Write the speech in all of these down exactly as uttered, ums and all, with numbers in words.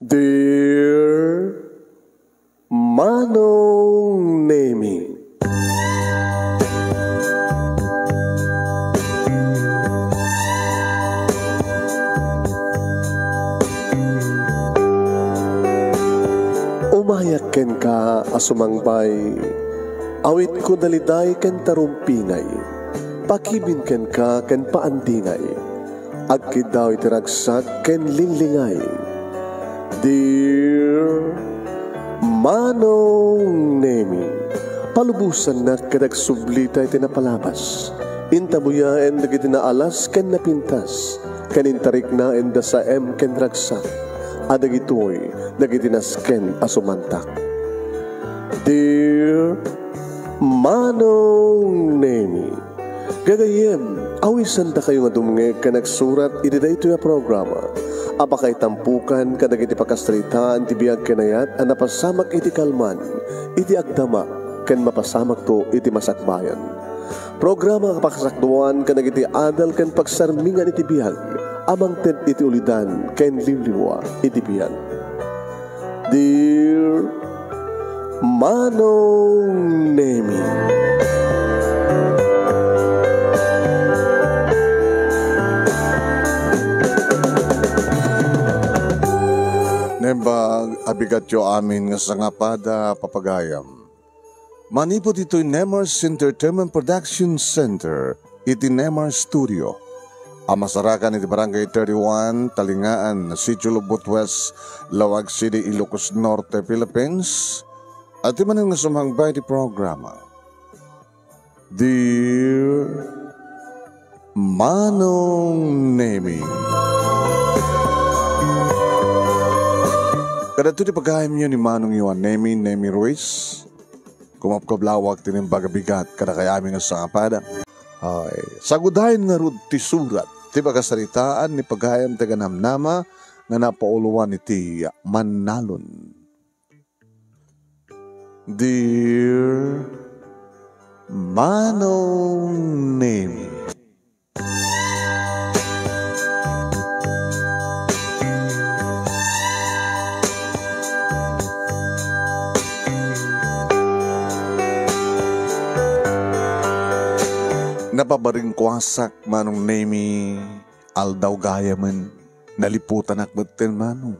Dear Manong Nemi. Umayak kenka a sumangbay, awitko daliday ken tarumpingay, pakibin kenka ken paandingay. Agkiddaw iti ragsak ken linglingay. Dear Manong Nemi, palubosannak ket agsublita iti napalabas. Intabuyaen dagiti naalas ken napintas, ken intariknaen da saem ken ragsak, a dagitoy dagiti nasken a sumantak. Dear Manong Nemi, gagayyem, awisandakayo nga dumngeg ken agsurat iti daytoy a programa a pakaitampukan kadagiti pakasaritaan ti biag ken ayat a napasamak iti kalman, iti agdama, ken mapasamakto iti masakbayan. Programa a pakasakduan kadagiti adal ken pagsarmingan iti biag a mangted iti ulidan ken liwliwa iti biag. Dear Manong Nemi. Nembag, abigatyo amin nga sangapada, papagayam. Manipud ditoy Nemars Entertainment Production Center, iti Nemars Studio, a masarakan iti Barangay thirty-one, Talingaan, Sitio Lubot West, Laoag City, Ilocos Norte, Philippines, adda manen nga sumangbay iti programa. Dear Manong Nemi. Kadagitoy ti pagayamyo ni Manong Yuan Nemi, Nemi Ruiz. Kumapkablawak ti nembag a bigat kadakayo amin nga sangapada. Ay, sagudayen ngarud ti surat ti pakasaritaan ni pagayam ti agnamnama nga napauloan iti Mannalon. Dear Manong Nemi. Napabaringkuasak, Manong Nemi, aldaw gayamen, naliputanak metten, Manong.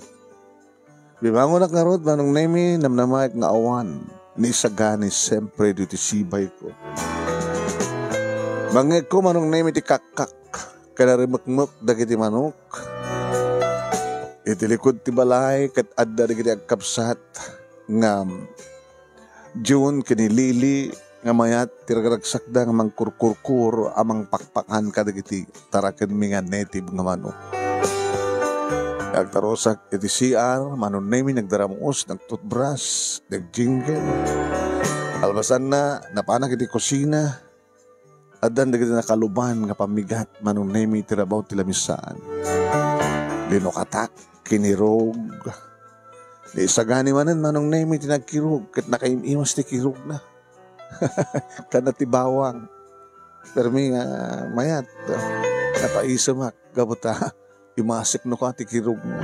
Bimangonak ngarud, Manong Nemi, namnamaek nga awan ni isagani siempre ditoy sibayko. Mangngegko, Manong Nemi, ti kakkak ken aremekmek dagiti manok. Iti likud ti balay ket adda dagiti agkabsat nga June ken ni Lily nga mayat ti ragragsakda nga mangkurkurkur a mangpakpakan kadagiti tarakenmi nga native nga manok. Agtarusak iti C R, Manong Nemi, nagdaramuos, nagtutbras, nagjinggel. Kalpasanna, napanak iti kusina. Addan dagiti nakaluban nga pammigat, Manong Nemi, iti rabaw ti lamisaan. Linukatak, kinirog. Ni isagani manen, Manong Nemi, ti nagkirog, ket nakaim-imas ti kirogna. Kana ti bawang. Permi nga mayat, napaisemak, gapu ta imasek no ka ti kirogna.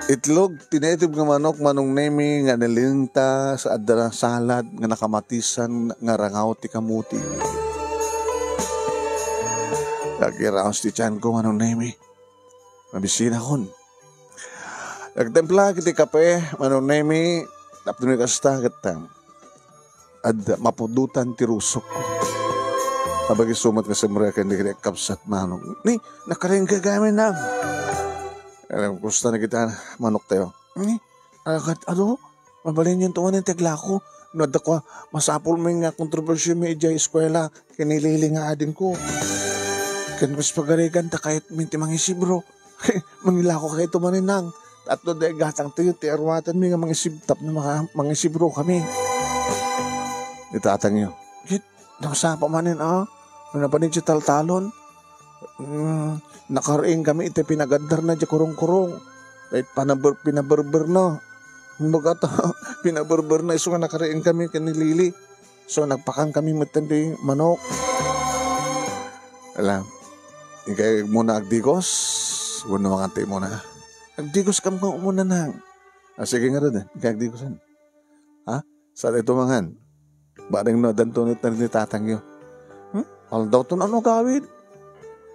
Itlog ti native nga manok, Manong Nemi, nga nalenta sa adda salad nga nakamatisan nga rangaw ti kamuti. Nagiraos ti tiyanko, Manong Nemi. Mabisinakon. Nagtimplak iti kape, Manong Nemi, tapno ni kasta, ket, um, ad mapudotan ti rusok. Abagi sumat nga simreken dagiti agkabsat, Manong. Ni, nakaringgagamin na. Alam, kumusta na kita, manok tayo? Ni, agad, ano? Mabalinyon to manen ti aglako. No adda kua, masapul mi nga kontrobersia mi idiay eskuela ken ni Lily nga adingko. Ken mas pagarigan ta kayat mi ti mangisibro. Mangilako kayto manen nang. Tapno di gatang tayo ti aruatan mi nga mangisib-, tapno maka-, mangisibro kami. Ni tatang yo. Ket, nagsapa manen, ah. No napanig ti taltalon. Mm, nakariing kami iti pinagaddarna di kurong-kurong. Ay, panaber-, pinaberberna. Kumbaga ta, pinaberberna isu nga nakariing kami ken ni Lily. So, nagpakan kami metten ti manok. Ala, ikay muna agdikos, wenno mangan tayo muna. Agdigoskam nga umuna, Nang. Ah, sige ngarud, eh. Kaya agdigosan. Ha? Saan ito mangan? Bareng no, adanto ni, ni tatangyo. Hmm? Aldawton ano agawid?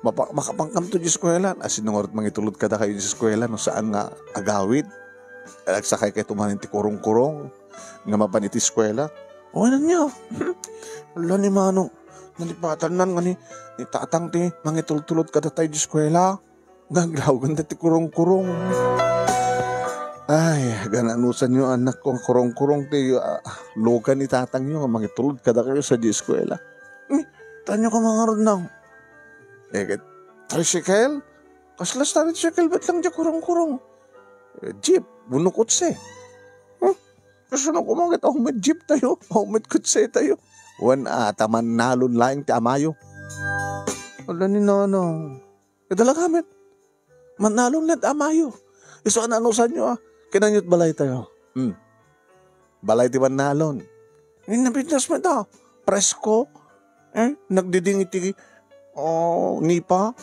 Mapa-, makapankamto di eskuela. Asino ngarud mangitulod kadakayo di eskuela no saan nga agawid? Agsakay kayo tumanin ti kurong-kurong nga mapan iti eskuela. O, ano niya? Ala ni Manong, nalipatannan nga ni, ni Tatang ti mangitultulod kadatayo di eskuela. Nga aglawgan ti kurong-kurong. Ay, gananusanyo, anakko, nga kurong-kurong ti, ah, lugan ni tatangyo nga mangitulod kadakayo sadiay eskuela. Hmm, tanyo ka mangarud, Nang. Eh, ket tricycle? Kasla sa tricycle met lang diay kurong-kurong. Eh, jeep, wenno kotse. Hmm? Kasano koma ket awan met jeep tayo, awan met kotse tayo. Wen, ah, ta mannalon laeng ti amayo. Ala ni Nanang. Kadala ka met. Mannalon laeng ti amayo. Isu a nanusanyo, ah. Kinanyo't balay tayo. Hmm. Balay ti mannalon. Ngem napintas met, ah. Presko. Eh, nagdiding iti, oh, nipa.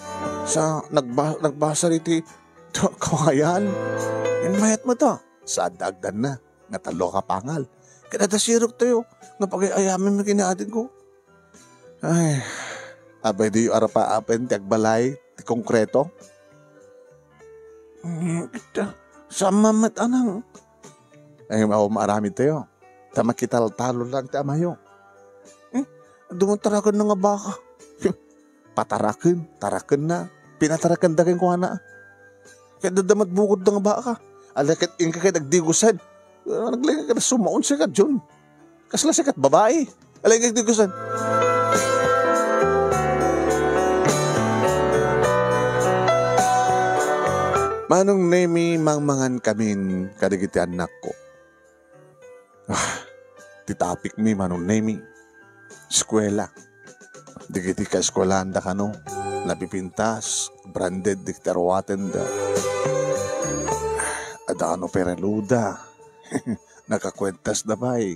Sa nagba-, nagbasar iti kawayan. Ngem mayat met, ah. Saan da agdanna? Nga tallo a kapangal. Ket adda sirok tayo. Nga pagay-ayamin mi kinaadin ko. Ay, apay diyo arapaapen ti agbalay ti konkreto? Mm, ita, sama met anang. Ay, awan maaramid tayo. Ta makitaltalo lang ti amayo. Eh, dumataraken na nga baka. Pataraken, taraken na. Pinataraken da kenkuana. Ket dadda met bukod da nga baka. Ala ket inka ket agdigosan. Ah, naglinga ka na sumaon si Kadyon. Kasla sikat babae. Alay, kagdigusan. Manong Nemi, mangmangan kamin kadagiti annakko. Ah, ti topic mi, Manong Nemi. Eskuela. Dagiti kaeskuelaanda kano, napipintas, branded dagiti aruatenda. Adda kano pereloda. Nakakuentasda pay.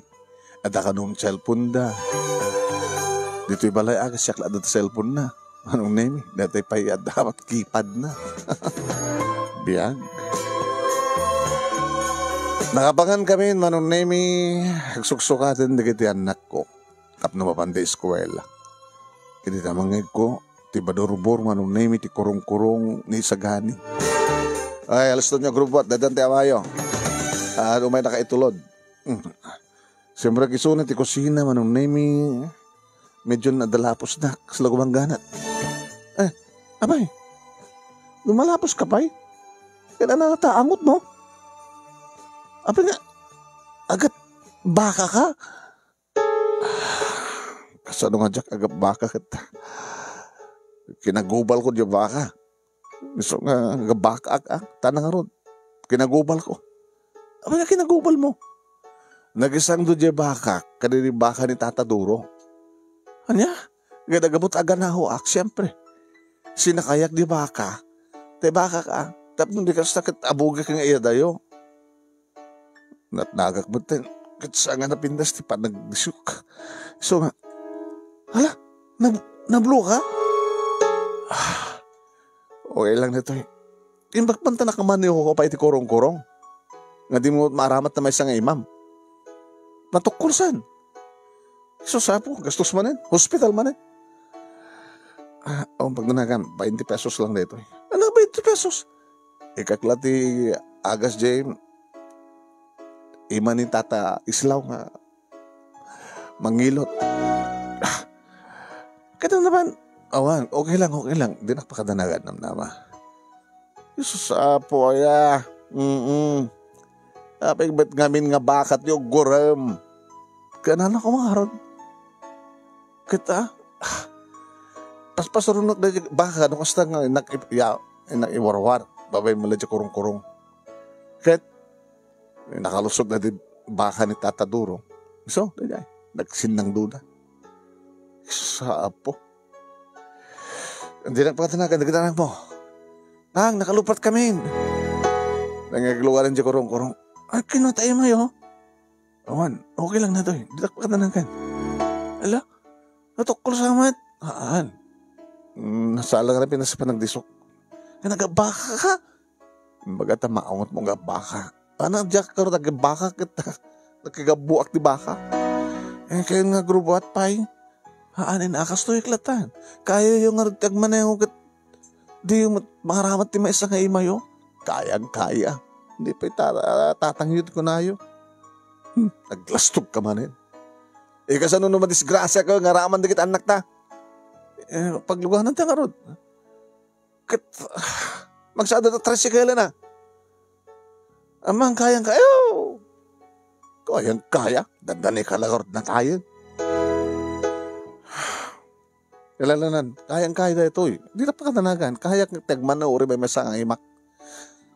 Adda kano cellphoneda. Ditoy balay, aga, siak la adda cellphonena. Manong Nemi, datoy pay adda met keypadna. Biag. Nakapangan kami, Manong Nemi, agsuksukaten dagiti annakko tapno mapanda eskuela. Iti tamangngegko, ti badurbor, Manong Nemi, ti kurong-kurong ni Sagani. Ay, alas donya grupo at dadan ti amayo. Ah, umay nakaitulod. Hmm. Siyempre, kisuna ti kusina, Manong Nemi. Medyo nadalapos na, kasla gumangganat. Eh, apay, lumalapos ka pay? Kailan na taangot mo? Apay nga, agat baka ka? Kasano nga diak agat baka ket kinagubal ko diay baka. Isu nga, nga baka ak, ah, tana ngarud. Kinagubal ko. Apay nga kinagubal mo? Nagisangdo diay baka, kadagiti baka ni Tata Duro. Ania? Nga nagabut a ganaho ak, siyempre. Sinakayak diay baka. Tay baka ka, ah. Tapno di kasta ket abugek nga iyadayo. Natnagak met ten, ket saan nga napintas ti panagdisok. So nga, "Hala, nab-, nablo ka?" Ah, okay lang ditoy. Imbag man ta nakamaneo ka pay iti kurong-kurong. Nga di mo maaramat ta maysa nga imam. Natukkol saan? Sus, apo, gastos manen. Hospital manen. Ah, oh, pagdanagan, twenty pesos lang ditoy. Ano, twenty pesos? Ikak la ti agas, Jim. Ima ni Tata Islaw nga mangilot. Ah, kada naman, awan, okay lang, okay lang. Dinak pakadanagan, namnama. Jesus, apo, aya. Mm-mm. Apay met ngamin nga baka ti uggurem. Kanana ko mangarod. Ket, ah, paspasuronak dagiti baka no kasta nga inak ip-, ya, inak iwarwar. Babay mo la diay kurong-kurong. Ket, nakalusot na ti baka ni Tata Duro. So, daydiay, nagsinnangdo na. Sa apo. Dinak pakadanagan, dagiti anak mo. Nang, nakalupatamin. Nangaglugaran diay kurong-kurong. Ay, kinatay mo, yo. Awan, okay lang ditoy. Dinak pakadanagan. Ala, natukkol sa amat. Haan. Mm, nasala ka na pinas panagdisok. Nga nagabaka ka? Imbagak ta maungot mo nga baka. Ano, diak karo taga baka ket nakigabbuak ti baka. Eh, kayon nga grubuat pay. Haan, a, kastoy latta. Kayayo nga agmaneho ket diyo met mangaramat ti maysa nga imayo. Kayang kaya. Di pay ta-, tatangyo ti kunayo. Hmm, naglastog ka manen. Eh, kasano no madisgrasya ka nga araman dagiti annakta? Eh, pagluganan ta ngarud. Ket, magsada ta tricycle na. Amang kayang kaya. Kayang kaya. Dandani ka lang ngarud natayen. Ilalanan, kayang kaya daytoy. Di na pakadanagan. Kaya ti agmana uri may masa nga imak.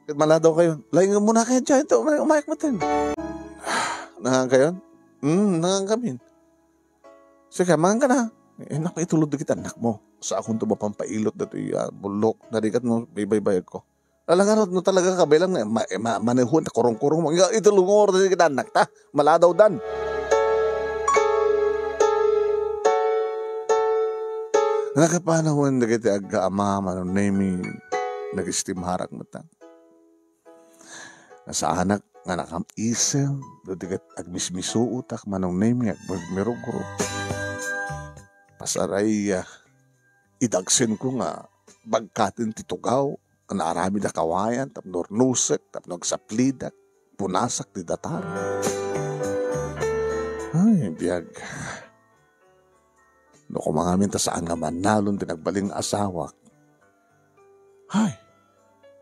Ket maladaw kayo. Laing mo na kayo dyan. Ito, umayak mo din. Nangan kayo? Hmm, nangan kami. Sige, mangan ka na. Eh, naku, itulod dagiti annak mo. Sa akon to mapampailot datoy, ah, bulok. Narigat mo, baybayag ko. Alangan no talaga kabilang na, ma-, ma-, manehuan ta kurong-kurong mo. Nga, itulong mo dagiti annak ta. Maladaw dan. Nakapanawan dagiti agga ama, Manong Nemi, nagistimarak mo ta. Nasaanak nga nakam-isem, dagiti agmismisuotak, Manong Nemi, agmirugro. Pasaray, ah, idagsenko nga bagkaten ti tugaw, nga naaramid a kawayan, tapno rnusek, tapno agsaplidak, punasak ti datar. Ay, biag. No kumangamin ta saan nga mannalon ti nagbalin nga asawak. Ay,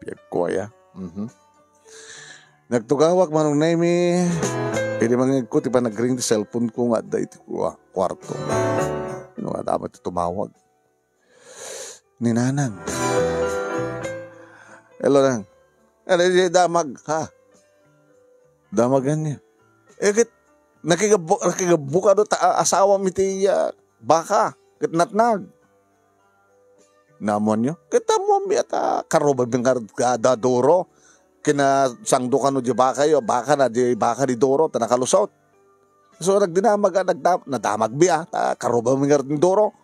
biag ko aya. Mhm. Nagtugawak, Manong Nemi. Idi mangngegko ti panagring ti cellphone ko nga adda iti kua-, kuarto. No, adda met ti tumawag. Ni Nanang. Hello, Nang. Ano, di damag, ha? Damagan niya. Eh, ket, nakigabbu-, nakigabbuka do ta-, asawam iti, ah, baka. Ket natnag. Namuan niyo? Ket namuan mi ata, karuba mi nga da duro. Kinasangdo kano di baka yo, baka na di baka di duro, ta nakalusot. So, nagdinamag, ah, nagdam-, nadamag mi, ah, ta karuba mi nga duro.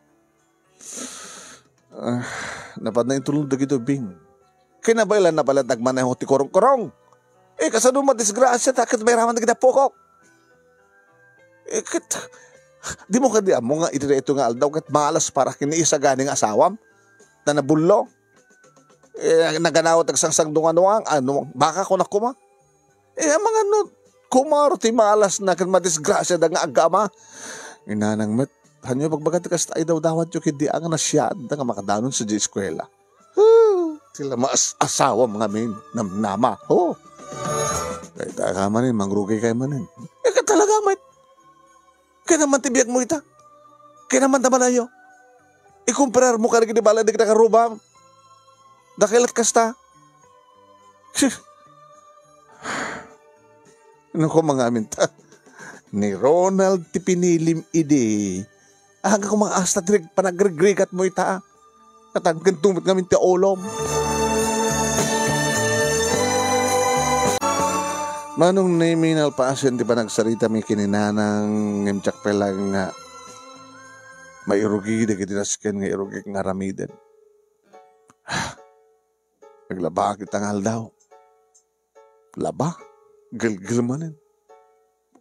Ah, napan na intulod dagiti ubing. Kinabaelan na pala ti agmaneho ti kurong-kurong. Eh, kasano madisgrasya ta ket mairaman dagiti apokok? Eh, ket, di mo kadi ammo nga iti daytoy nga aldaw ket malas para ken ni Isagani nga asawam? Ta nabullo? Eh, naganawat agsangsangdungan, ano, baka ko na kuma? Eh, amangan no, kumaro ti malas na ken madisgrasya da nga agama. Inanang met, hanyo pagbaga ti kasta ay dawdawat yo kidi ang nasyad da nga makadanon sa di eskwela. Huh, ti la maas-, asawam ngamin, namnama. Ho. Kay ta ka manin, mangrugi kay manin. Eh, ka talaga, met. Kaya naman ti biag mo ita. Kaya naman ta malayo. Ikumprar mo ka lagi di bala di kita karubam. Dakilat kasta. Sus. Ano ko mga aminta? Ni Ronald ti pinilim idi. Aga ko mga asta ti panagregregat mo ita. Katangken tumot ngamin ti ulom. Manong Nemi, nalpasen ti panagsarita mi kininanang ngem diak pay lang nga mairugi dagiti nasken nga irugik nga aramiden. Naglaba kita nga aldaw. Laba, gelgel manen.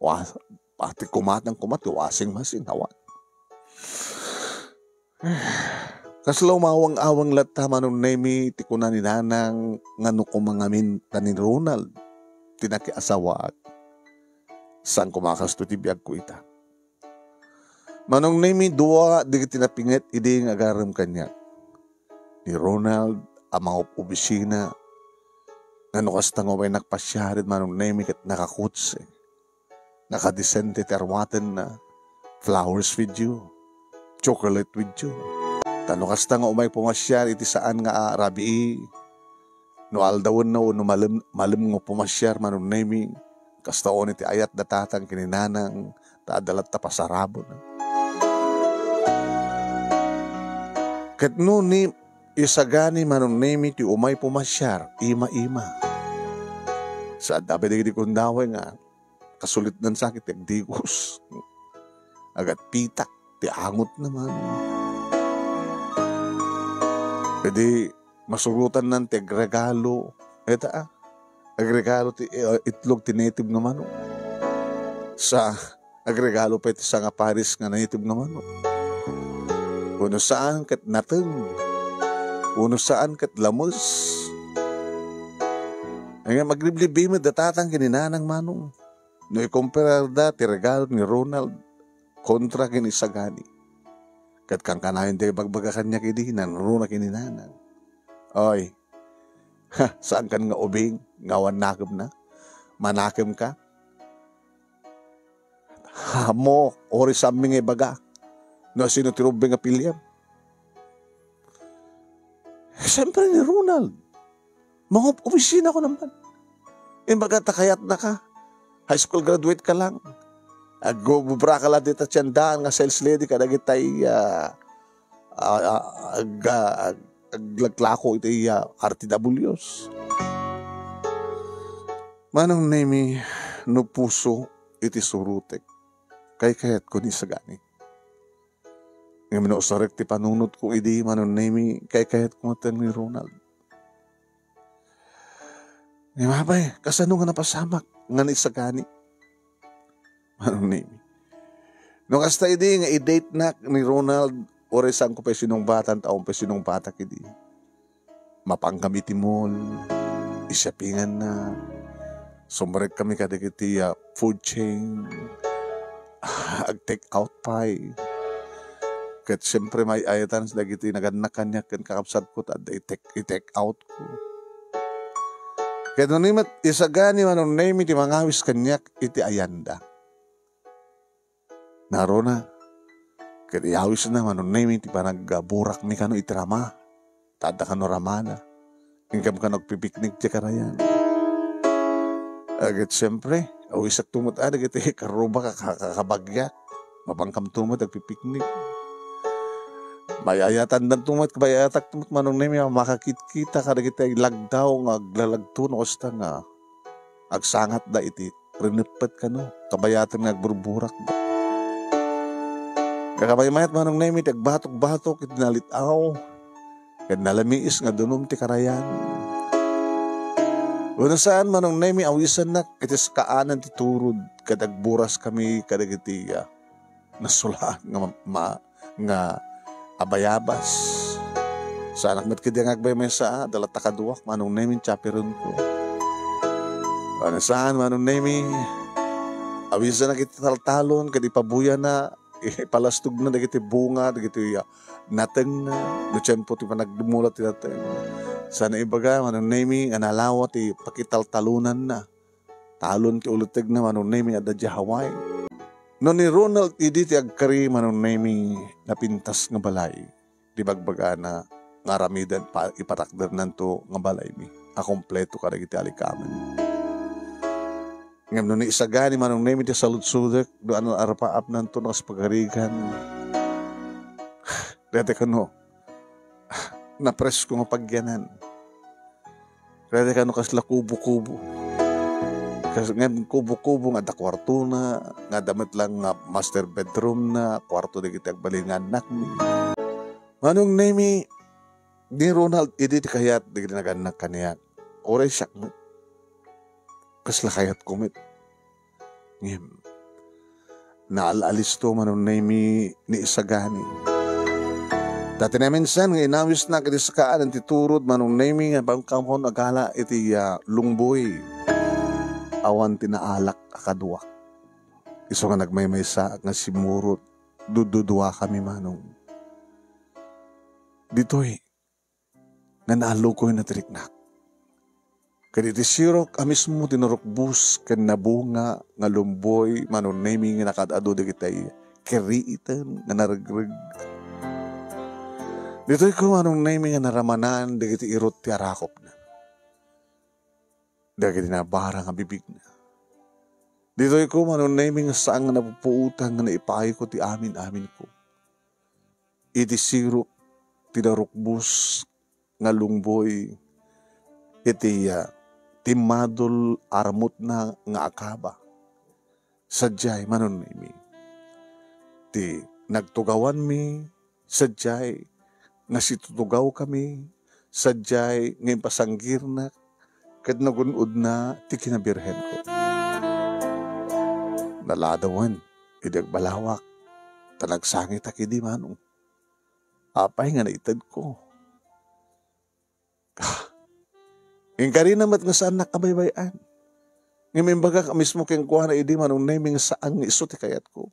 Wa-, pati kumatang kumat, ti wasing masin, awan. Kasla umawang-awang latta Manong Nemi ti kuna ni Nanang nga no kumangamin ta ni Ronald ti nakiasawaak. Saan kumakasto ti biag ko ita. Manong Nemi, dua dagiti napinget idi nga agarem kaniak. Ni Ronald a mangub-ubisina, nga no kasta nga umay nakpasiar, Manong Nemi, ket nakakutse. Nakadisente ti arwatenna, flowers with you, chocolate with you. Ta no kasta nga umay pumasiar iti saan nga a-, rabii, no aldawenna wenno malem-, malem nga pumasiar Manong Nemi, kasta unay ti ayat da tatang ken ni Nanang, ta adda latta pasarabona. Ket no ni Isagani Manong Nemi ti umay pumasiar, ima-ima. Sa adda pay dagiti gundaway nga kasulitnan sa ket ti agdigos. Agatpitak ti angot na man. Idi masurotannan ti agregalo, Dayta, ah, agregalo ti, eh, itlog ti native nga manok. Sa, agregalo pay ti sanga pares nga native nga manok. Wenno saan ket nateng. Wenno saan ket lames. Ay nga, magliblibi met datatan ken ni nanang, manong. No ikompararda ti regalo ni Ronald kontra ken isagani. Ket kankanayon ti ibagbaga kaniak idi, nangruna ken ni nanang. Oy, ha, saankan nga ubing nga awan nakemna? Manakemka? Ammo, uray saanmi nga ibaga no sino ti rubbing a piliem. Siyempre ni Ronald. Mangob-opisina ko naman. Imbaga ta kayatna ka. High school graduate ka lang. Agbubra ka lang dita tiendaan nga sales lady kadagitay, ah, ah, ah, ag-, ah, ag-, aglaklako iti, ah, R T Ws. Manong Nemi, no puso iti surotek, kaykayatko ni isagani. Ngem no usarek ti panunotko idi, Manong Nemi, kaykayatko met ni Ronald. Ngem apay, kasano nga napasamak nga ni isagani? Manong Nemi. No kasta idi nga i-date nak ni Ronald, uray saanko pay sinungbatan, ta awan pay sinungbatak idi. Mapankami iti mall, i-shoppinganna, sumrekami kadagiti, ah, food chain, ag-take out pay. Ket siyempre, may-ayatan dagiti nagannak kaniak ken kakabsatko ta adda i-take, i-take out ko. Ket no ni met isagani, Manong Nemi, ti mangawis kaniak iti ayanda. Naruna, ket iyawisna, Manong Nemi, ti panagburakmi kano iti rama. Ta adda kano ramana. Inggam kano agpipiknik ti karayan. Ket siyempre, awisak to met a dagiti karrubak a ka-, ka-, kabagiak. Mapankamto met agpipiknik. May-ayatandanto met, may-ayatakto met, Manong Nemi, a makakitkita kadagiti lagdaw nga aglalagto no kasta nga agsangatda iti rineppet kano, kabayatan nga agburburakda. Kakamaymayat, Manong Nemi, ti agbatok-batok iti nalit-aw ken nalamiis nga danum ti karayan. Wenno saan, Manong Nemi, awisannak iti sakaanan ti turod ket agburas kami kadagiti, ah, nasulaan nga ma-, ma-, nga abayabas. Saanak met kadi nga agmaymaysa, adda latta kaduak, Manong Nemi, ti chaperonko. Wenno saan, Manong Nemi, awisannak iti taltalon ket ipabuyana, ipalastogna dagiti bunga, dagiti, ah, natengna, no tiempo ti panagdumula ti nateng. Saan a ibaga, Manong Nemi, nga nalawa ti pakitaltalonanna. Talon ti ulitegna, Manong Nemi, adda diay Hawaii. No ni Ronald idi ti agkari, Manong Nemi, napintas nga balay. Di bagbagana nga aramiden pa, ipatakdernanto nga balaymi a kompleto kadagiti alikamen. Ngem no ni isagani, Manong Nemi, ti saludsodek, no ano arapaapnanto no kas pagarigan. Dati kano, napresko nga pagyanan. Kaya kano kasla kubo-kubo. Kas-, ngem kubo-kubo nga adda kuartona, nga adda met lang nga master bedroom na, kuarto dagiti agbalin nga annakmi. Manong Nemi, ni Ronald, idi ti kayat dagiti nagannak kaniak. Uray siak met. Kasla kayatko met. Ngem, naal-alisto, Manong Nemi, ni isagani. Ta ti naminsan nga inawisnak iti sakaanan ti turod, Manong Nemi, nga pangkamon agala iti, ah, lungboy. Awan ti naalak a kaduak. Isu nga nagmaymaysaak nga simmurot, dududuakami, Manong. Ditoy, nga naallukoyna ti riknak. Ket iti sirok a mismo ti narukbos ken nabunga nga lumboy, Manong Nemi, nga nakaad-adu dagiti kerriiten nga naregreg. Ditoy ko, Manong Nemi, nga naramanan dagiti irut ti arakopna. Dagiti nabara nga bibigna. Ditoy ko, Manong Nemi, nga saan nga napupuotan nga naipayko ti amin-aminko. Iti sirok ti narukbos nga lungboy iti, ah, timmadol a ramutna nga akaba. Sadiay, Manong Nemi, ti nagtugawanmi, sadiay nga situtugawkami, sadiay nga impasanggirnak ket nagun-odna ti kinabirhenko. Naladawen idi agbalawak, ta nagsangitak idi, Manong. Apay nga naitedko? Inkarina met nga saannak a baybay-an. Ngem imbagak a mismo kenkuana idi, Manong Nemi, nga saan nga isu ti kayatko.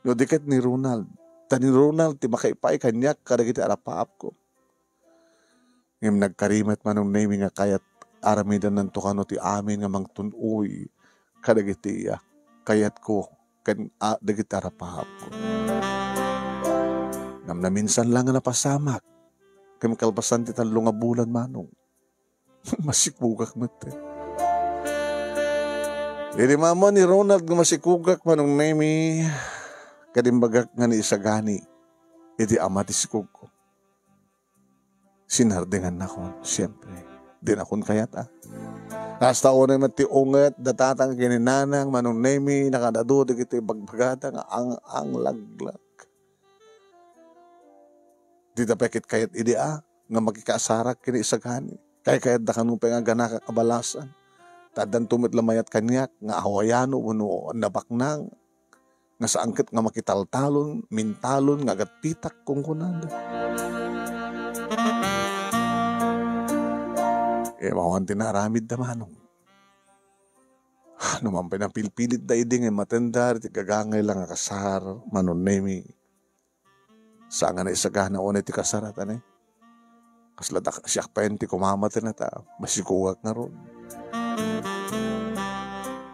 No di ket ni Ronald. Ta ni Ronald ti makaipay kaniak kadagiti arapaapko. Ngem nagkari met, Manong Nemi, nga kayat aramidennanto kano ti amin nga mangtun-oy kadagiti, ah, kayatko ken, ah, dagiti arapaapko. Namnaminsan la nga napasamak. Ken kalpasan ti tallo nga bulan, Manong, masikugak met. Idi maammo ni Ronald nga masikugak, Manong Nemi, ket imbagak nga ni isagani iti ama ti sikugko. Sinardengannakon, siempre. Dinakon kayat, ah. Kasta unay met ti unget, datata nga kininanang, Manong Nemi, nakadadu dagiti bagbagada nga ang-anglaglag. Dita pay ket kayat idi, ah, nga makikaasarak ken ni isagani. Kaykayatda kano pay nga aganakak a balasan. Ta addanto met la mayat kaniak nga awayano wenno nabaknang. Nga saan ket nga makitaltalon, mintalon nga agattitak, kunkunada. Eh, mawan ti naaramidda, Manong. No man pay napilpilitda idi nga immatenda iti gagangay la nga kasar, Manong Nemi. Saan nga naisagana unay ti kasar, ania? Kasla dak-, siak pay ti kumamaten ta masikugak ngarud.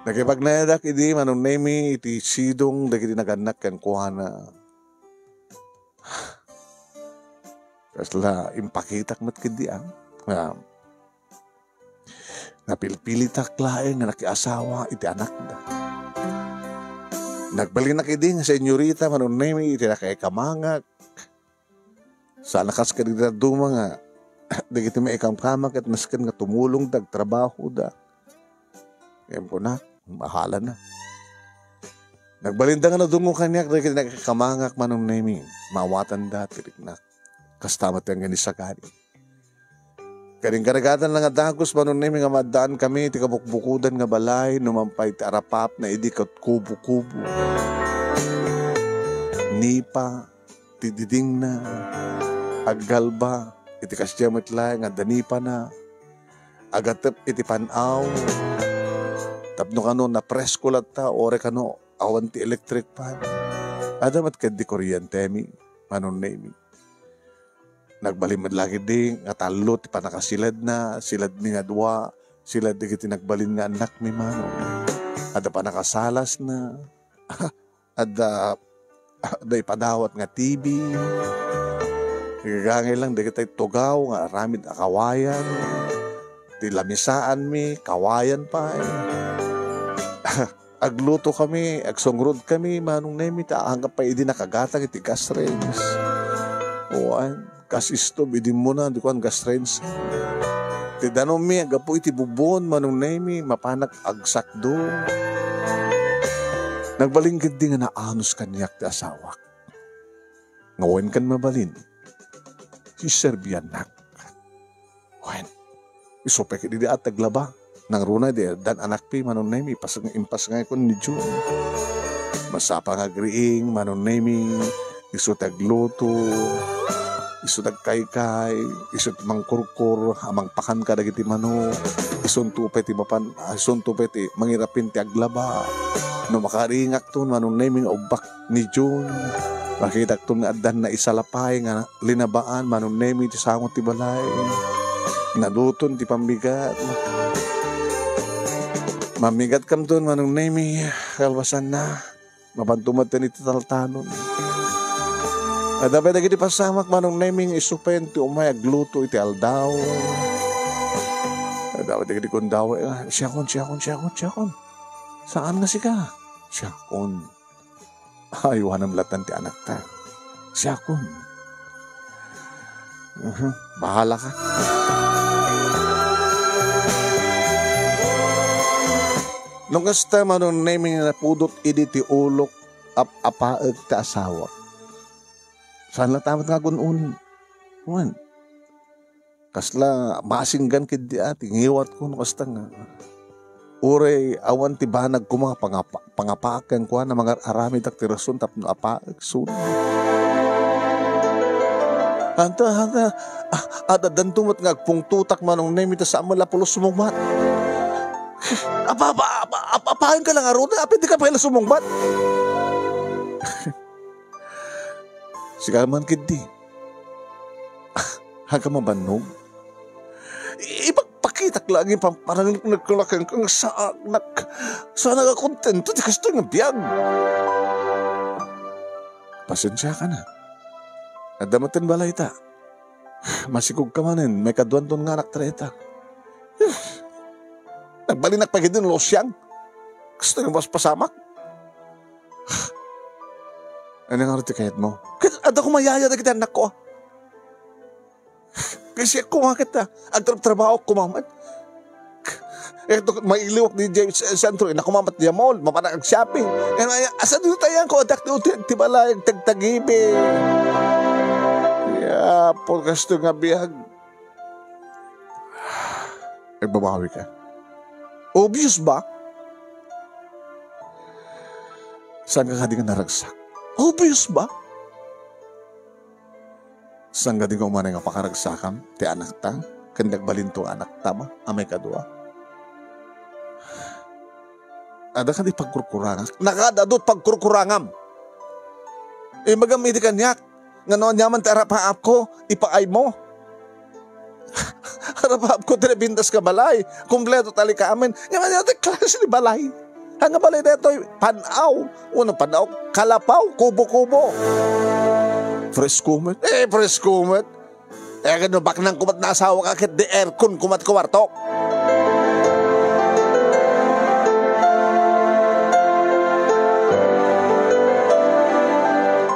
Nakipagnayadak idi, Manong Nemi, iti sidong dagiti nagannak kenkuana. Kasla impakitak met ketdi, ah, nga napilpilitak laeng nga nakiasawa iti anakda. Nagbalinnak idi nga senyorita, Manong Nemi, iti nakaikamangak. Saan a kas kadagiti dadduma nga dagiti maikamkama ket nasken nga tumulongda, agtrabahoda. Ngem kunak, bahalana. Nagbalinda nga nadungngo kaniak dagiti nagkamangak, Manong Nemi, maawatanda ti riknak. Kasta met nga ni sagani. Ket inkarigatan la nga dagus, Manong Nemi, nga maaddaankami ti kabukbukodan nga balay, no man pay ti arapapna idi ket kubo-kubo. Nipa, ti didingna, aggalba iti kasdiay met laeng nga adda nipana, agatep iti pan-aw, tapno kano napresko latta, uray kano awan ti electric fan. Adda met ketdi kuryentemi, Manong Nemi. Nagbalin met la ketdi nga tallo ti pannakasiledna, siledmi nga dua, siled dagiti nagbalin nga annakmi, Manong. Adda pannakasalasna. Adda, adda ipadawat nga T V. Igagangay lang dagiti tugaw nga aramid a kawayan. Ti lamisaanmi, kawayan pay. Aglutokami, agsungrodkami, Manong Nemi, ta anggapo pay idi nakagatang iti gas range. Wen, gas stove, idi immuna, di kuan, gas range. Ti danummi, aggapu iti bubon, Manong Nemi, mapanak agsakdo. Nagbalin ketdi nga naanus kaniak ti asawak. Nga wen ken mabalin, siserbiannak. Wen, isu pay ketdi a aglaba. Nangruna idi addan anakmi, Manong Nemi, ipas-, impasngayko ni June. Masapa nga agriing, Manong Nemi, isu ti agluto, isu ti agkaykay, isu ti mangkurkur a mangpakan kadagiti manok, isunto pay ti mapan-, isunto pay ti mangirapin ti aglaba. No makaringakton, Manong Nemi, nga ubbak ni June, makitakton nga addan naisalapay nga linabaan, Manong Nemi, ti sango ti balay. Naluton ti pammigat. Mammigatkamton, Manong Nemi, kalpasanna, mapanto met iti taltalon. Adda pay dagiti pasamak, Manong Nemi, nga isu pay ti umay agluto iti aldaw. Adda pay dagiti kundaw, ah, "Siakon, siakon, siakon, siakon." "Saan nga sika?" "Siakon." Aywanam latan ti anakta. Siakon. Mhm, bahala ka. No kasta, Manong Nemi, nga napudot idi ti ulok, ap-apaek ti asawa. Saan latta met nga agun-uni? Wen. Kasla masinggan ketdi a ti ngiwatko no kasta nga. Uray awan ti banag koma pangapa-, pangapaak kenkuana, mangar-aramidak ti rason tapno apaek, suna. Anta, anta, ah, addanto met nga agpungtotak, Manong Nemi, ta saan met la pulos sumungbat. Apa, apa, apa, apa, apaenka la ngarud, apay dika pay la sumungbat? Sika man ketdi. Haan ka mabannog? Ipakpakitak laeng ti pamparang nagkalakenka nga saanak. Saanak a kontento ti kastoy nga biag. Pasensiaka na. Adda met ti balayta. Masikog ka manen, maikaduanto nga anak ta dayta. Nagbalinak pay ketdin Luciang. Kastoy nga paspasamak. Ania ngarud ti kayatmo? Ket adda koma yaya dagiti annakko, a. Kasiak koma ket, a, agtrabtrabahoak koma met. Ket mailiwak diay sentro, innak koma met diay mall, mapanak ag-shopping. Ket aya, asa ditoy tayanko, adda ti uteg ti balay, agtagtagibi. Ya, por kastoy nga biag. Agbabawika. Obvious ba? Saan ka kadi nga naragsak? Obvious ba? Saan kadi nga umanay nga pakaragsakam ti anakta? Ken nagbalinto nga anakta ma-, a maikadua? Adda kadi pagkurkurangak? Nakaad-adu ti pagkurkurangam. Imbagam idi kaniak, nga no aniaman ti arapaapko, ipaaymo. Arapaapko ti nabintas nga balay, kompleto ti alikamen. Ngem ania ti klase ti balay? Ania nga balay daytoy? Pan-aw. Wenno pan-aw, kalapaw, kubo-kubo. Presko met. Eh, presko met. Eh, ket no baknang koma ti asawak, ket di aircon koma ti kuartok.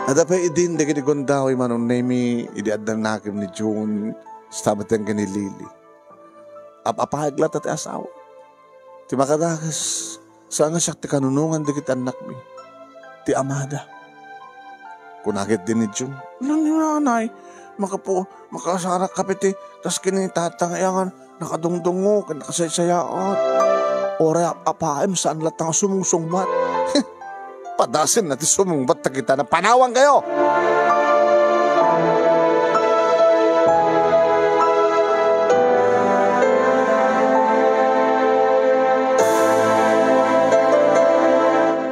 Adda pay idin dagiti gundaway, Manong Nemi, idi adda nakem ni June, kasta met ken ni Lily. Ap-apaek latta ti asawa. Ti makadakes, saan nga siak ti kanunongan dagiti annakmi, ti amada. Kuna ketdi ni June, "Nanay, makapu-, makasarak ka pay ti kas ken ni Tata nga iyan nga nakadungdungngo ken nakasaysayaat. Uray ap-apaem, saan latta nga sumungsungbat." Padasenna ti sumungbat, ta kita napanawankayo.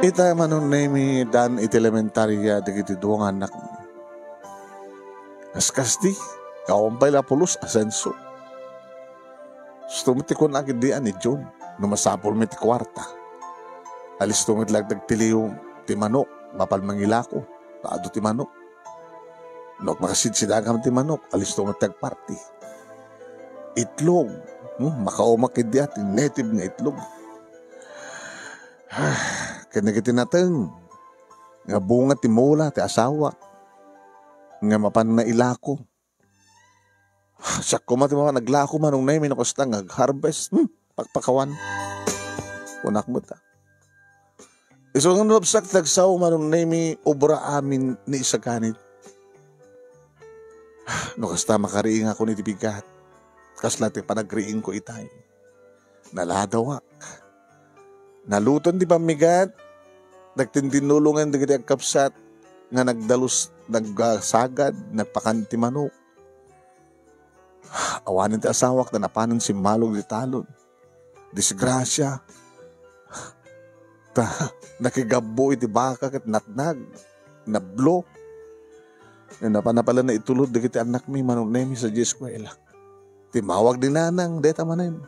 Ita, Manong Nemi, daan iti elementaria dagiti dua nga annakmi. Kaskasdi, awan pay la pulos a senso. Kasto met ti kunak idi a ni June, no masapulmi ti kuarta, alisto met laeng ti liw ti manok, mapan mangilako, ta adu ti manok. No agmakasidsidagam ti manok, alisto met ti agparti. Itlog, hmm, makaumak idi a ti native nga itlog. Ken dagiti nateng nga bunga ti mula ti asawa nga mapan nailako. Siak koma ti mapan aglako, Manong Nemi, no kasta nga ag-harvest. Hmm, pakpakawan. Kunak met, a. Isu nga nalubsak ti agsao, Manong Nemi, obra amin ni isaganit. No kasta makariingakon iti bigat, kasla ti panagriingko itay. Naladawak. Naluton ti pammigat, nagtintinnulongen dagiti agkabsat nga nagdalus, nagsagad, nagpakan ti manok. Awanen ti asawak ta napanen simmalog ti talon. Disgrasia. Ta nakigabbo iti baka ket natnag, nablo. Napanapalan na itulod dagiti annakmi, Manong Nemi, sadiay eskuela. Timmawag ni nanang dayta manen.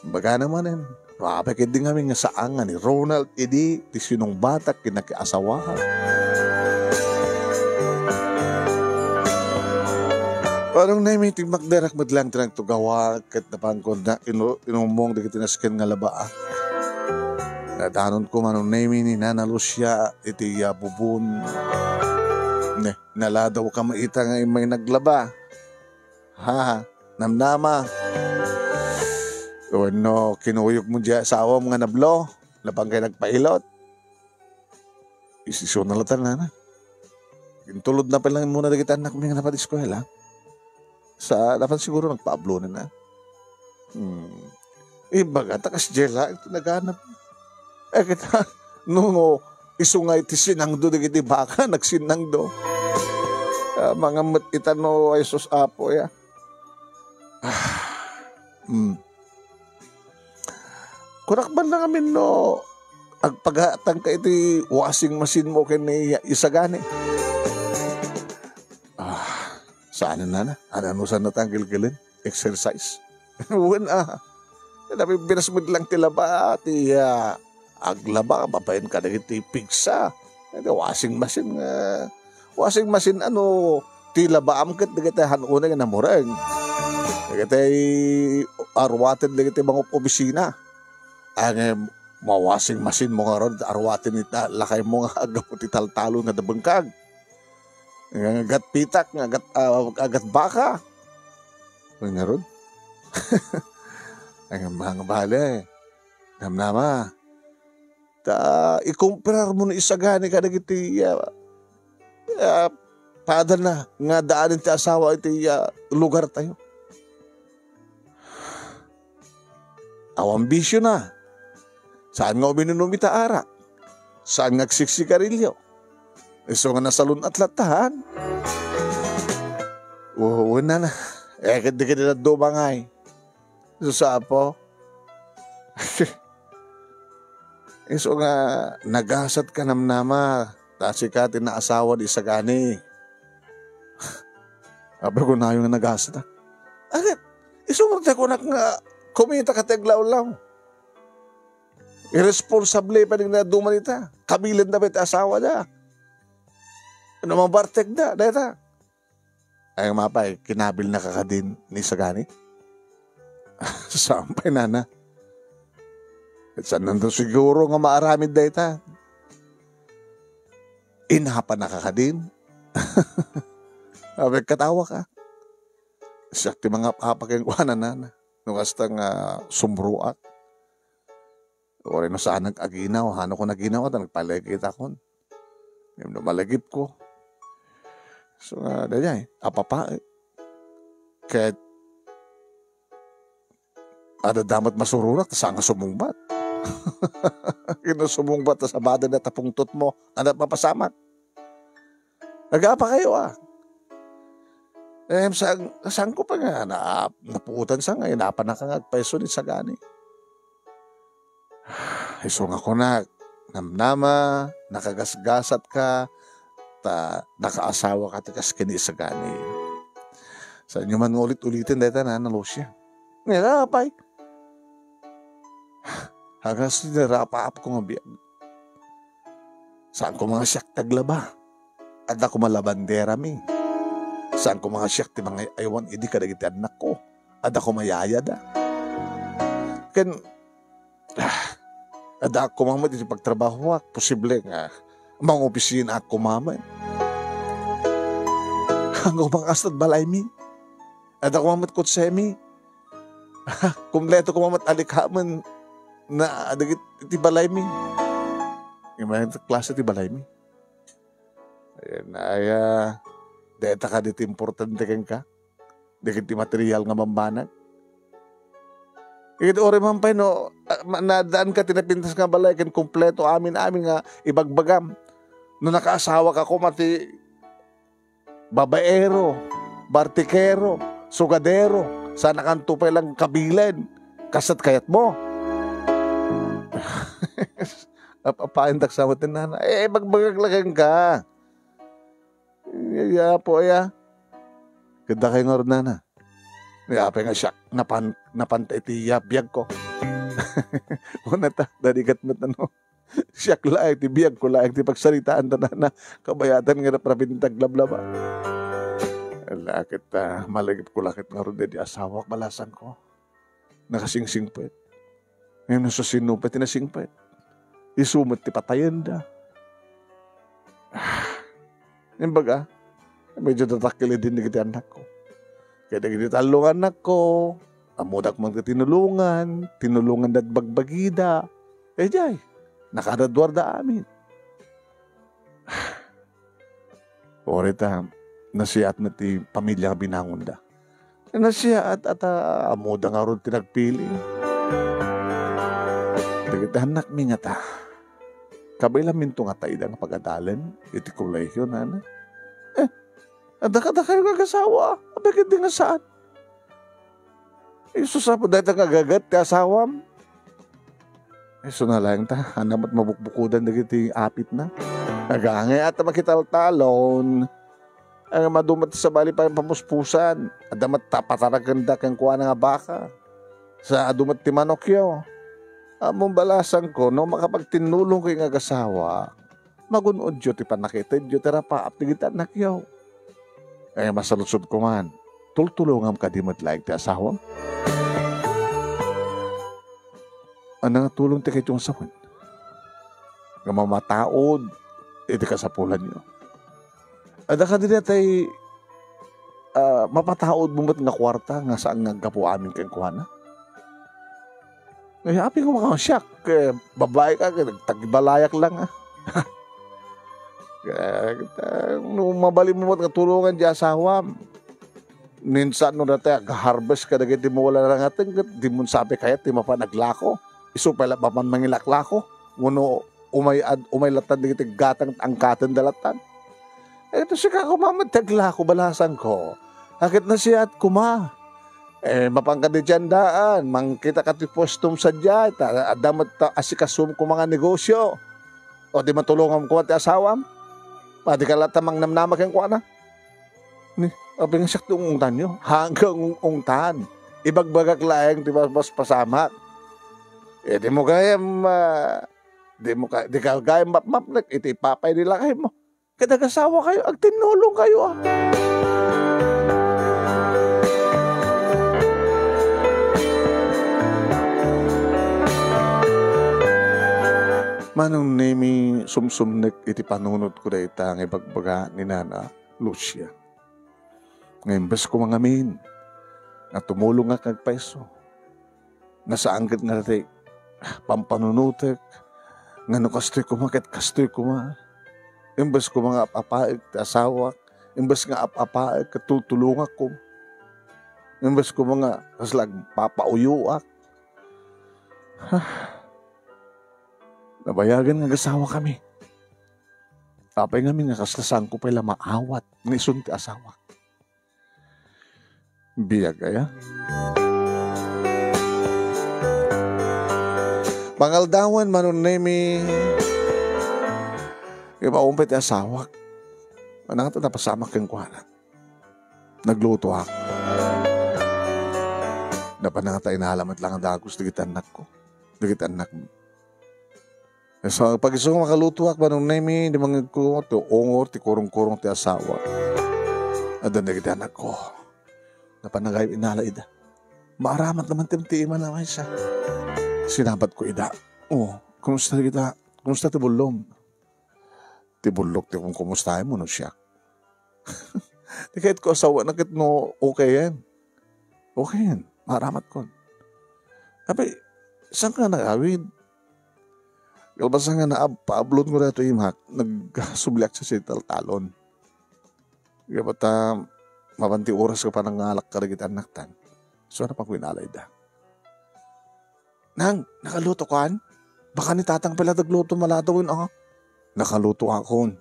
Imbagana manen, apay ketdi ngamin nga saan nga ni Ronald idi ti sinungbatak ken nakiasawaak. Manong Nemi, timmakderak met laeng ti nagtugawak ket napankon na inu-, inumong dagiti nasken nga labaak. Nadanonko, Manong Nemi, ni Nana Lucia iti, ah, bubon. Ne, naladawka met ita nga immay naglaba. Ha, namnama. Wenno kinuyogmo diay asawam nga nablo, napangkay nagpailot. Isisuna latta, Nana. Intulod na pay laeng muna dagiti annakmi nga napan eskuela. Sa, dapat siguro nagpaablonan na. Hmm. Ibaga, ta kas Jela, ito naganap. Eh, kita, no, isu nga iti sinangdo dagiti baka, nagsinangdo. Ah, mangammet ita no, ay sus, Apo, ya. Ah, hmm. Kunak man lang amin no, agpagatangka iti washing machine mo ken ni Isagani. Ah, saan na na? Ano, ano saan na tanggilgilin? Exercise. Wen, ah. Nabibiras mo lang ti laba, ti, ah, aglaba, babaen ka dagiti pigsa. Iti washing machine nga, washing machine, ano, ti labaam ket dagiti han unay nga namureng. Dagiti aruaten dagiti mangop-obisina. Ang, eh, ma-washing machine mo ngarud, aruaten ita, lakay mo nga aggapu ti taltalon nga dabengkag. Nga agat pitak, nga agat, ah, agat baka. Wen ngarud? Ang mga bale, namnama. Ta, ikumprar mo ni Isagani kadagiti, ah, ah, padana nga daanen ti asawa iti, ah, lugar tayo. Awan bisio na. Saan nga uminum ita arak? Saan nga agsiksigarilyo? Isu nga nasalun-at latta, han? Wen na. Eh, ket di ka dadduma ngay. Isu sa Apo. Isu nga nagasat ka namnama, ta sika ti naasawa di Isagani. Apay, kunayo nga nagasat, ah. Agat, isu nga ti kunak nga kumita ka ti aglawlaw. Irresponsable pa ning naduman ita. Kabilen da ba iti asawa da? Ano, mabartek da, dayta? Ay, mapay, kinabil na kakadin ni Sagani? Saan pay, nana? Saan nanto siguro nga maaramid dayta? Inapa na kakadin? Apay, katawa ka. Siak ti mangap-apa kenkuana, nana. No kasta nga sumruak. Uray no saan nag-aginaw, hano ko naginaw, ta nagpalagip akon. Ngem no malagipko. So, nga, dayay, apapa, eh. Ket, adda damat masurorak, ta saan nga sumungbat. Ket no sumungbat, ta sabadagna ta pungtotmo, adda mapasamak. Nagapa kayo, ah. Eh, saan, saan ko pa nga na, napuotan sa nga, inapa na ka nga agpaiso ni Sagani. Isu nga kunak, namnama, nakagasgasat ka, ta nakaasawa ka ti kas ken ni Sagani. Saanyo man nga ulit-uliten dayta, nana Lucia. Nila, apay. Hagas ti narapaap ko nga biag. Saan ko nga siak taglaba? Adda ko malabanderami. Saan ko nga siak ti mangay-aywan idi kadagiti annakko? Adda ko mayayada. Ken, ah, adda ko mamet iti pagtrabahoak. Posible nga mangopisina ako mamet. Hanggang makastat balaymi. Adda ko mamet kotsemi. Kompleto ko mamet alikamen na dagiti balaymi. Imayan klase ti balaymi. Ayan, ay, ah, deta ka diti importante kenka. Dagiti material nga bambanag. Ket uray man pay no, ah, ma-, nadaan ka ti napintas nga balay ken kompleto amin-amin nga ibagbagam. No nakaasawa ka koma ti babaero, bartikero, sugadero, saan a kanto pay lang kabilen. Kasat kayat mo? Ap-, apain tak sa matin, nana. Eh, ibagbagak la kenka. Ya, ya, po, ya. Kada kay ngarud, nana. Ya, apay nga siak, napan-, napanta iti ya, biag ko. Una ta, dadigat met, ano. Siak laeng ti biag ko laeng ti pagsaritaan ta, nana. Kabayatan nga raprapin ti aglablaba. Ala, ket, ah, malagip ko la ket ngarud di asawak, balasan ko. Nakasingsingpet. Ngem no sasino pay ti nasingpet? Isu met ti patayenda. Imbaga, medyo tatakkel idin dagiti annakko. Kaya dagiti tallo nga annakko, ammodak man ti tinulongan, tinulongan da bagbagida. Eh, jay, nakadaduar da amin. Uray ta, nasiat met ti pamilya nga binangonda. Nasiaat a ta ammoda ngarud ti nagpili. Dagiti annakmi ngata, kabaylaminto ngata ida nga pagadalan iti kolehiyo, nana? Eh, adda kadakayo nga agasawa? Apay ketdi nga saan? Isu sa dayta nga gaget ti asawam? Isu na laeng ta, ania met mabukbukodan dagiti apitna? Agangay ata makitaltalon. Ay, madu met sabali pay pamuspusan. Adda met ta pataragenda kenkuana nga baka. Sa adu met ti manokyo. Ammom balasangko, no makapagtinnulongko nga agasawa, magun-odyo ti pannakitedyo ti rapaap dagiti annakyo. Ay, masaludsodko man, tultulongam kadi met laeng ti asawam? Ania nga tulong ti kayatyo nga sawen? Nga mamataud iti kasapulanyo. Adda kadi daytay, ah, mapataudmo met nga kuarta nga saan nga aggapu amin kenkuana? Ay, apay nga makaw siak, eh, babae ka, eh, nagtagibalayak lang, ah. Eh, ta-, no mabalinmo met nga tulongan ti asawam. Minsan no daytay, aga-harvest kadagiti mula nga nangngeg, ket dimo sapay kayat ti mapan aglako. Isu pay la mapan mangilaklako. Wenno umay ad-, umay lattan dagiti gatang angkatenda lattan. Eh, ito sika koma met ti aglako, balasangko. Ket nasiaat koma. Eh, mapan kadi ti andaan, mangkita ka ti puestom sadiay, ta adda met ta asikasom koma nga negosyo. O di matulongam koma ti asawam? Madi ka latta mangnamnama kenkuana? Ni, apay nga siak ti ung-ungtanyo? Haan nga ung-ungtan. Ibagbagak laeng ti pas-, paspasamak. Eh, di mo gayam, ah, di mo ka, di ka gayam mapmapnek iti ipapay ni lakaymo. Ket agasawa kayo, agtinnulong kayo, ah. Manong Nemi, sumsumnek iti panunotko dayta nga ibagbaga ni Nana Lucia. Nga imbes ko mangamin, nga tumulongak nga agpayso, nga saan ket nga ti pampanunotek, nga no kastoy koma ket kastoy koma. Imbes koma nga ap-apaek ti asawak, imbes nga ap-apaek ket tultulongak koma. Imbes koma nga kasla agpapauyoak. Nabayagen nga agasawa kami. Apay ngamin nga kasla saanko pay la maawat nga isun ti asawak? Biag aya? Pangaldawan, Manong Nemi, ibaon pay ti asawak. Manang ta napasamak kenkuana. Naglutoak. Napan nga ta inala met lang a dagus dagiti annakko. Dagiti annakmi. So, pag isu nga makalutoak, Manong Nemi, dimangngegko ti ungor, ti kurong-kurong ti asawa. Addan dagiti anakko. Napan nga inala ida. Maaramat naman ti, ti ima na maysa. Sinabatko ida. Oh, kumusta kita? Kumusta ti bullom? Ti bullok ti kumkumustaem no siak. Ti kayatko asawanak ket no okay yan. Okay yan. Maaramatkon. Apay, saan ka nagawid? Kalpasan nga naab-, paabload ko daytoy imak, nagsubliak sa sitaltalon. Kaya bata, mapan ti oras ko pa nangalak kadagiti annaktan. So, ano pa ko inalay da? Nang, nakaluto kan? Baka ni Tatang pala nagluto maladaw yun, ah. Nakaluto akon.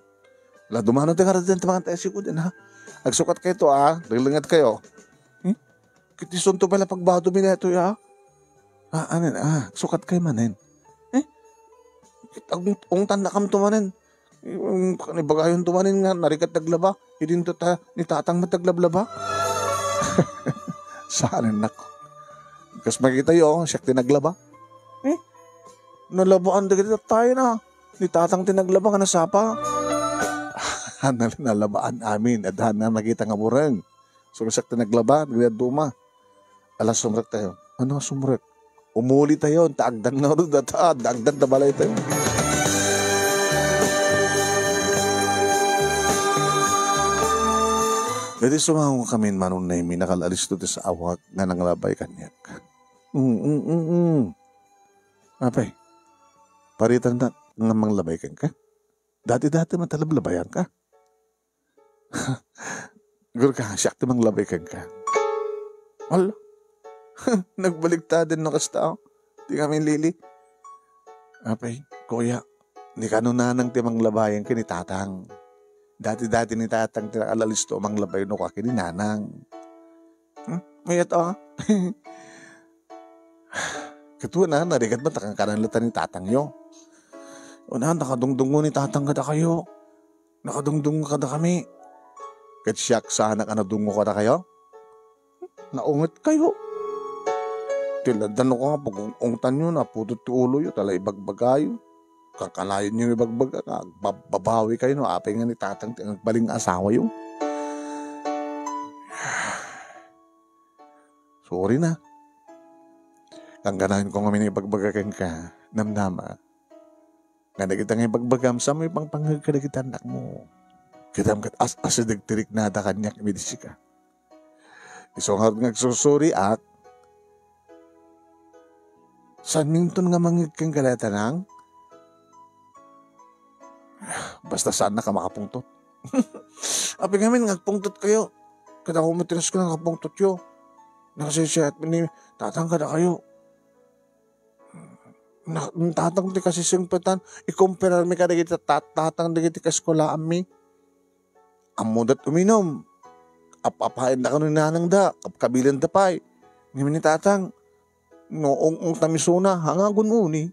La, dumano ti ngarud ti mangan tayo sigud, ha? Agsukat kayo to, ah. Daglingat kayo. Hmm? Kiti sunto pala pagbado mi daytoy, ah. Ah, anen, ah. Agsukat kayo manen. Eh? Kit-, ung-, ungtan na kam to manen. Yung kanibagayon to manen nga, narigat naglaba. Idinto ta, ni Tatang met naglablaba. Saan, anak? Kas makita yo, siak ti naglaba. Eh? Nalabaan dagiti tattayen na. Ni Tatang ti naglaba nga nasapa. Nal-, nalabaan amin. Adda na makita nga bureng. So, siak ti naglaba, dagiti duma. Ala, sumrek tayo. Ano nga sumrek? Umuli tayo, ta agdan nga ro data, agdan ta balay tayo. Dati sumango kami, Manong Nemi, nakalalis to ti saawak nga nanglabay kaniak. Mm, mm, mm, mm. Apay, paritan na nga manglabay kenka? Dati-dati matalablabayan ka. Gurka, siak ti manglabay kenka. Ala, nagbaliktaden no kasta, oh. Ti kami, Lili. Apay, kuya, ni kano nanang ti manglabayen ken ni tatang. Dati-dati ni tatang ti nakalalis to manglabay no kua ken ni nanang. Hmm? Mayat, oh. Ket wen, narigat met a kankanan latta ni tatangyo. Wen, nakadungdungngo ni tatang kadakayo. Nakadungdungngo kadakami. Ket siak saanak a nadungngo kadakayo? Naungetkayo. Ti ladda no kua nga pag-ung-ungtanyo, napudot ti uloyo, ta la ibagbagayo. Kankanayon nga ibagbaga, nga agbabbabawi kayo, no? Apay nga ni tatang ti agbaling nga asawayo. Sorry na. Kankanayon ko ngamin ibagbaga kenka, namnama. Nga dagita nga ibagbagam, saanmo ipangpangngeg kadagiti annakmo. Kitam ket as-, asideg ti riknada kaniak idi sika. Isu ngarud nga agsursuriak, saanminton nga mangngeg kenka dayta nang? Basta saannak a makapungtot. Apay ngamin nga agpungtotkayo? Kadakayo met ti nasken a nakapungtotyo. Nakasisiat ni tatang kadakayo. Na, tatang ti kasisingpetan, ikomperarmi kadagiti tat-, tatang dagiti kaeskulaanmi. Ammoda ti uminum. Ap-apaenda kano ni nanangda, kapkabilenda pay. Ngamin ni tatang, no ung-ungtam isuna, hangagon uni.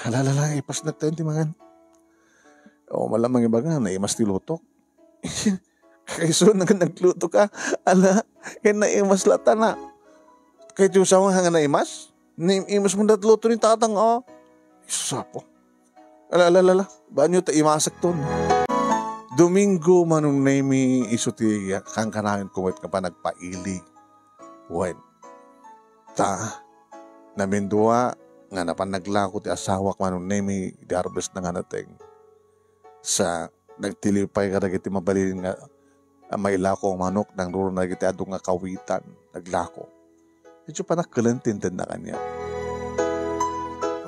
Ala, ala, ala, ipasnek tayo ti mangan. O, malamang ibaga, naimas ti lutok. Kaiso na nga nagluto ka. Ala, kay naimas latta na. Kay ti usawa nga naimas? Naimas mo dat luto ni tatang, oh. Isus apo. Ala, ala, ala, ala. Banyo ta imasak ton. Domingo Manong Nemi, isu ti kankanayon ko met nga panagpailig. Wen. Ta, namindua nga napan naglako ti asawak Manong Nemi, di harvest na nga nateng. Sa nagtilipay kadagiti mabalin nga, a mailako a manok, nangruna dagiti adu nga kawitan, naglako. Isu panakkelen ti intedna kaniak.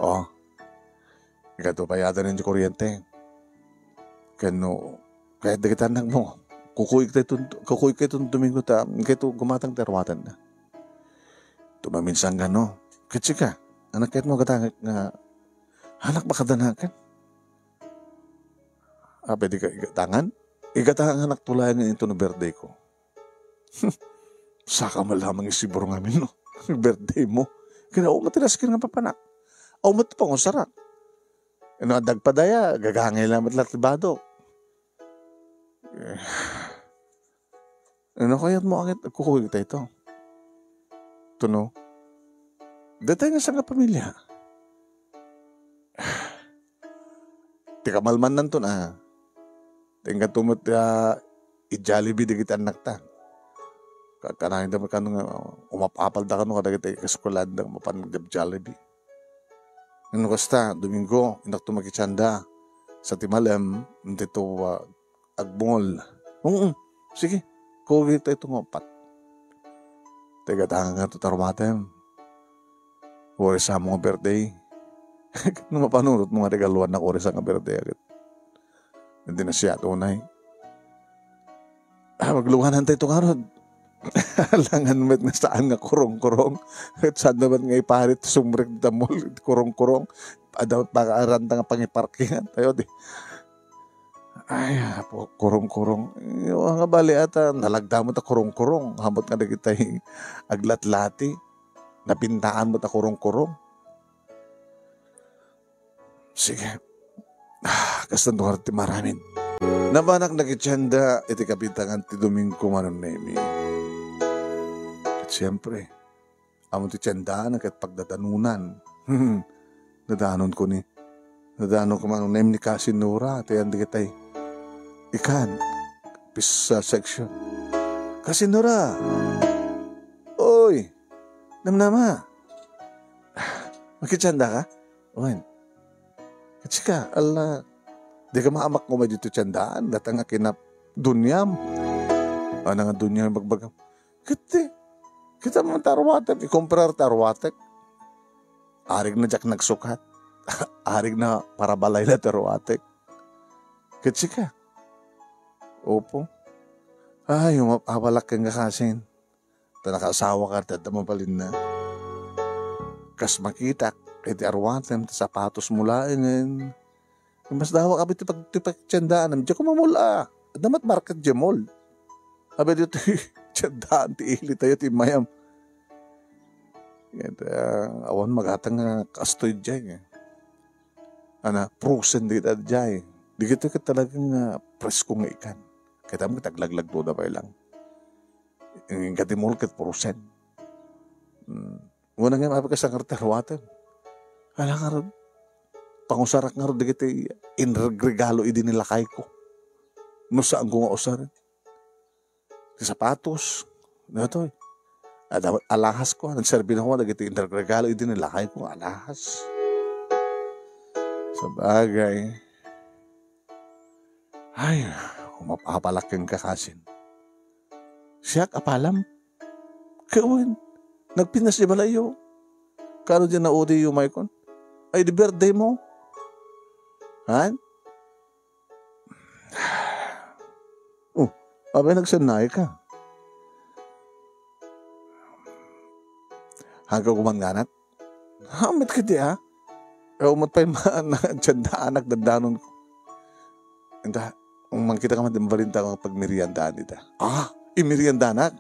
Oh, ikato pay adanen ti kuryente. Ken no, kayat dagiti annakmo, kukuyek tayo tun-, kukuyek tayo tun Domingo ta, kayat gumatang ti aruaten na. Tumaminsan ka, no? Ket sika, anak kayat mo gatangek nga, anak makadanakan? Apay di ka igatangan? Igatangan nga naktulayan nga into no birthday ko. Saka man lamang isibur ngamin, no? Birthday mo. Kaya, o, matilas ka nga papanak. O, mat pangusara. Ano, dagpadaya, gagangay lang mat latibado. Eh, ano kayat mo, akit, kukuha kita ito? Tuno? Datay nga sa pamilya. Ti kamalman nanton, ah. Ti inkanto met, ah, i-Jollibee dagiti annakta. Ka-, kanayon da kano nga, umap-apal da kano kadagiti kaskulaanda nga mapan Jollibee. Ngem kasta, Domingo, indakto makitienda. Sa ti malem, dito, ah, agmol. Oo, sige. Kugi tayo tungopat. Taga tangan nga to tarumatem. Wari sa mo nga birthday. No mapanunot mo nga regaluan na kuri sa nga birthday agad. Hindi na siya tunay. Ah, magluwanan tayo tungarod. Alangan met nga saan nga kurong-kurong. Ket saan naman nga iparit sumrek da mall, kurong-kurong. Adda met pakaaranta nga pangiparkingan tayo, di. Ay, apo, kurong-kurong. Yung nga bali ata, nalagda mo ta kurong-kurong. Hamot nga dagitay aglatlati. Napintaan mo ta kurong-kurong. Sige. Ah, kastan ngarud ti maramid. Nabanak nakitienda iti kapitangan ti Domingo Manong Nemi. Ket siyempre, amo ti tiendaan ket pagdadanunan. Nadanon ko ni, nadanon ko Manong Nemi ni Kasinura, ti yan dagitay ikan, pizza section. Kasinura! Oy! Namnama! Makitienda ka? Wen. Ket sika, ala, di ka maamak nga umay dito tiendaan, datang nga kinap dunyam. Ano nga dunyam bagbagam? Ket di, kita mo ta aruatek, ikumprar ta aruatek. Arig na diak nagsukat. Arig na parabalay na ta aruatek. Ket sika. Opo. Ay, umap-, apalak ken nga kasin. ta nakaasawaka, ti adda mabalinna. Kas makitak iti aruatem, ti sapatosmo laengen. Masdawak abi ti pag-, ti pagtiendaanam. Diak mamul-a. Adda met market diay mall. Abi ditoy tiendaan ti ilitayo ti mayam. Ket, ah, awan magatang nga kastoy diay, eh. Ana, frozen dagiti diay. Dagitoy ket talagang, ah, presko nga ikan. Kitaem ket aglaglagoda pay lang. Inka ti mall ket frozen. Hmm. Una nga, mapagkasangkar ti aruatem. Ala ngarud, pangusarak ngarud dagiti inregregalo idi ni lakayko. No saanko nga usaren. Ti sapatos, daytoy. Adda met alahas ko, nagserbi na ko dagiti inregregalo idi ni lakayko nga alahas. Sabagay. Ay, umapapalak kenka, kasin. Siak, apalam. Ket wen, nagpinas diay balayyo. Kaano diay naudi, umaykon? Ay, di birthday mo? Han? Oh, apay nagsennaayka? Hanka kuman nganat? Hamet kadi, ah? Awan met pay ma-, na-, tiendaanak, dandanonko. Inta, mangkitak man, di mabalinta nga pagmeriendaan ita. Ah, imeriendanak?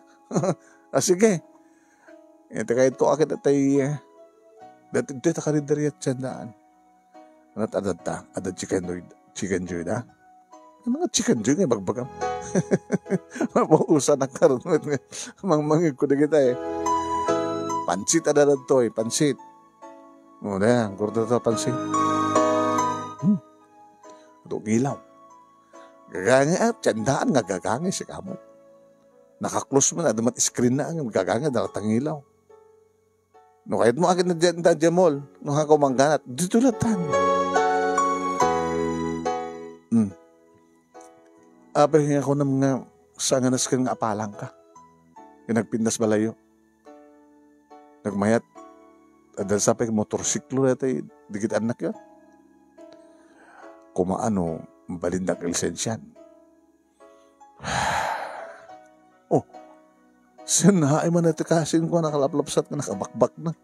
Ah, sige. Ita kayatko, akit atay, eh, dati, dati ta kariddariat tiendaan. Ano, adda ta? Adda chicken joy, chicken joy da? Ano nga chicken joy nga ibagbagam? Mapausan a karon met nga mangmangegko dagita, eh. Pansit adda daytoy, pansit. O, da, kurda ta pansit. Hmm. Adu ngilaw. Gagangay, ah, tiendaan nga gagangay, sika met. Naka-close man, adda met screen na, gagangay, adda ta ngilaw. No kayatmo, agin na diay, diay mall. No, hanka kuman nganat, ditoy latan. Hmm. Apay nga kunam nga saan nga nasken nga apalangka? Nga nagpinas balayyo. Nagmayat. Adda sa pay motorsiklo daytoy dagiti annakyo. Kumaano, mabalinda nga lisensian. Oh, saan nga ay man iti kasinko a nakalaplapsat nga nakabakbak na.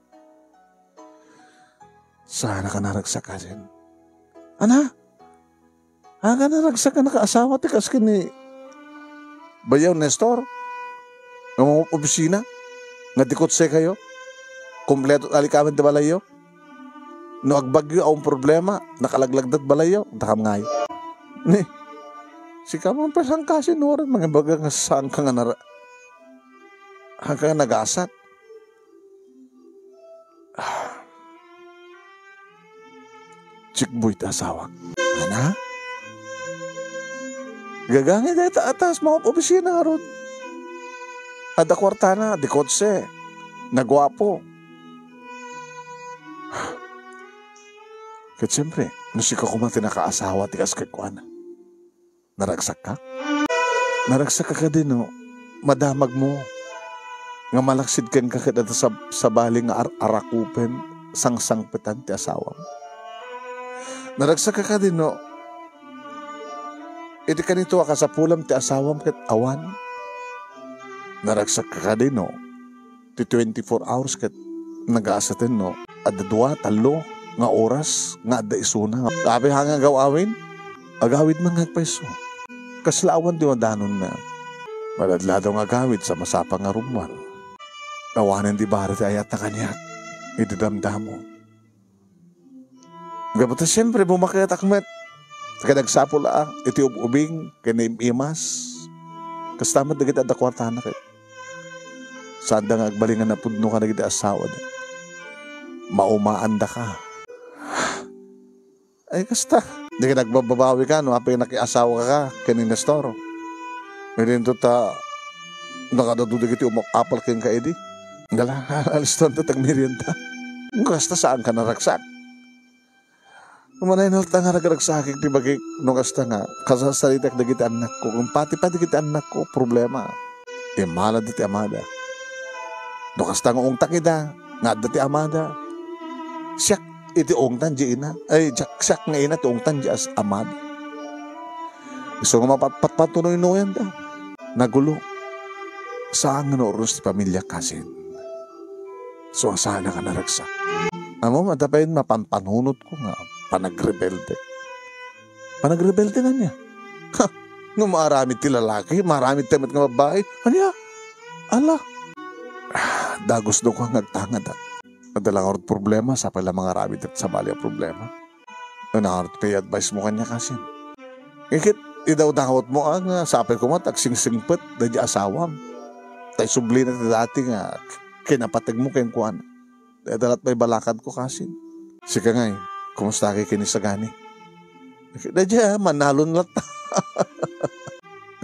Saan a ka naragsak, kasin? Ana? Aga naragsak a nakaasawa ti kas ken ni Bayaw Nestor? Nga mangob-obisina? Nga dikotse kayo? Kompleto ti alikamen ti balayyo? No agbagyo, awan problema, nakalaglagda ti balayyo, dakam ngay. Ni, sika man pay saan kasin, Warren, mangibaga nga saanka nga nara-, saanka nga nagasat. Ah. Chikboy ti asawak. Ana? Gagangay dayta a taas, mangob-obisina ngarud. Adda kuartana, dikotse, naguapo. Ket siempre, no sika koma ti nakaasawa ti kas kenkuana, naragsakka? Naragsakka kadi no madamagmo nga malaksid kenka ket adda sab-, sabali nga ar-, arakupen, sangsangpetan ti asawam? Naragsakka kadi no iti kanito a kasapulam ti asawam ket awan? Naragsakka kadi no ti twenty-four hours ket nagasaten no adda dua, tallo nga oras nga adda isuna? Apay nga agaw-awin? Agawid man nga agpayso. Kasla awan ti madanonna. Maladladaw nga agawid sa masapa nga rummuar. Awanen di baro ti ayatna kaniak iti damdamo. Gapu ta siempre, bumaketak met. Ket agsapul a iti ub-ubing ken naim-imas. Kasta met dagiti adda kuartana ket saanda nga agbalingan a pudno kadagiti asawada. Maumaandaka. Ay, kasta. Di ka nagbababawi ka no apay nakiasawaka ken ni Nestor. Idinto ta nakadadu dagiti umap-apal kenka idi. Dala, aliston ta tagmerienda. Kasta, saanka naragsak? Umanay nalta nga ragragsakek ti bagik no kasta nga kasasaritak dagiti annakko, ken pati pay dagiti annakko, problema. Immala dagiti amada. No kasta nga ungtak ida nga adda ti amada, siak iti ungtan di ina. Ay, siak, siak nga ina ti ungtan di as-, amada. Isu nga mapatpat patunoynoyanda. Nagulo. Saan nga naurnos ti pamiliak, kasin. Saan a naragsak. Ammom, adda pay mapan-, panunotko nga panagrebelde. Panagrebelde ania? Ha! No maaramid ti lalaki, maaramid ti met nga babbai. Ania? Ala! Dagusdagusek nga agtangadak. Adda la ngarud problema, sapay la mangaramid iti sabali a problema. Ano ngarud ti advice mo kaniak, kasin? Iket, idawdawatmo a nga sapay koma ta agsingsingpet daydi asawam. Ta isublina ti dati nga kinapategmo kenkuana. Dayta la't pay balakadko, kasin. Sika ngay, kumusta ka ken ni Sagani? Daydi, ah, mannalon latta.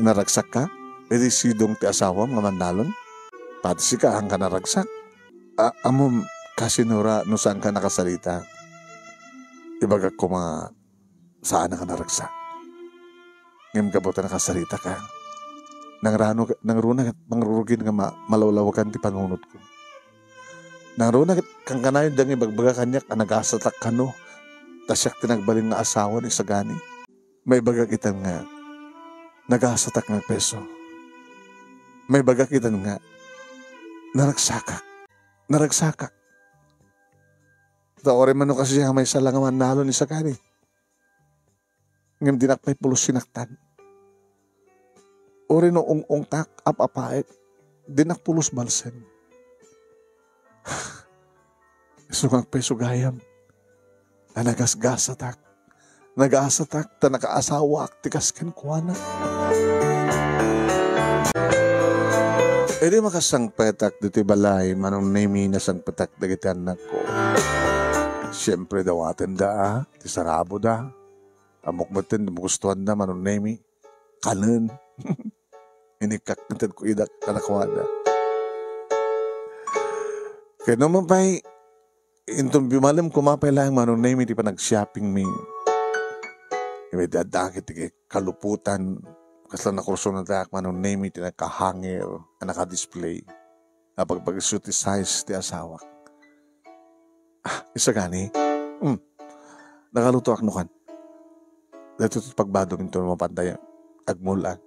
Naragsakka? Idi sidong ti asawam nga mannalon? Pati sika, saanka naragsak? A-, ammom, kasin, no saanka nakasarita. Ibagak koma, saanka naragsak. Ngem gapu ta nakasaritaka, nangruna, nangruna ket mangrurugin nga ma-, malawlawagan ti panunotko. Nangruna ket kankanayon dayta nga ibagbaga kaniak a nagasatak kano, ta siak ti nagbalin nga asawa ni Sagani. Maibagak itan nga nagasatak nga agpeso. Maibagak itan nga naragsakak. Naragsakak. Ta uray man no kasdiay nga maysa la nga mannalon ni Sagani. Ngem dinak pay pulos sinaktan. Uray no ung-ungtak, ap-apaek, dinak pulos balsen. Isu nga agpeso gayam a nagasgasatak. Nagasatak ta nakaasawaak ti kas kenkuana. Idi makasangpetak ditoy balay, Manong Nemi, nasangpetak dagiti annakko. Siempre, dawatenda a, ti saraboda. Ammok metten no magustuanda, Manong Nemi. Kanen. Inikkak intedko ida kadakuada. Ket no man pay, inton bimalem koma pay laeng, Manong Nemi, ti panag-shopping mi. Ket adda ket ti kaluputan, kasla nakursonatak, Manong Nemi, ti nakahangir a nakadisplay. Apagpag-isu ti size ti asawak. Ah, Sagani? Hmm. Nakalutoak no kan. Daytoy ti pagbadom inton mapanda agmul-an.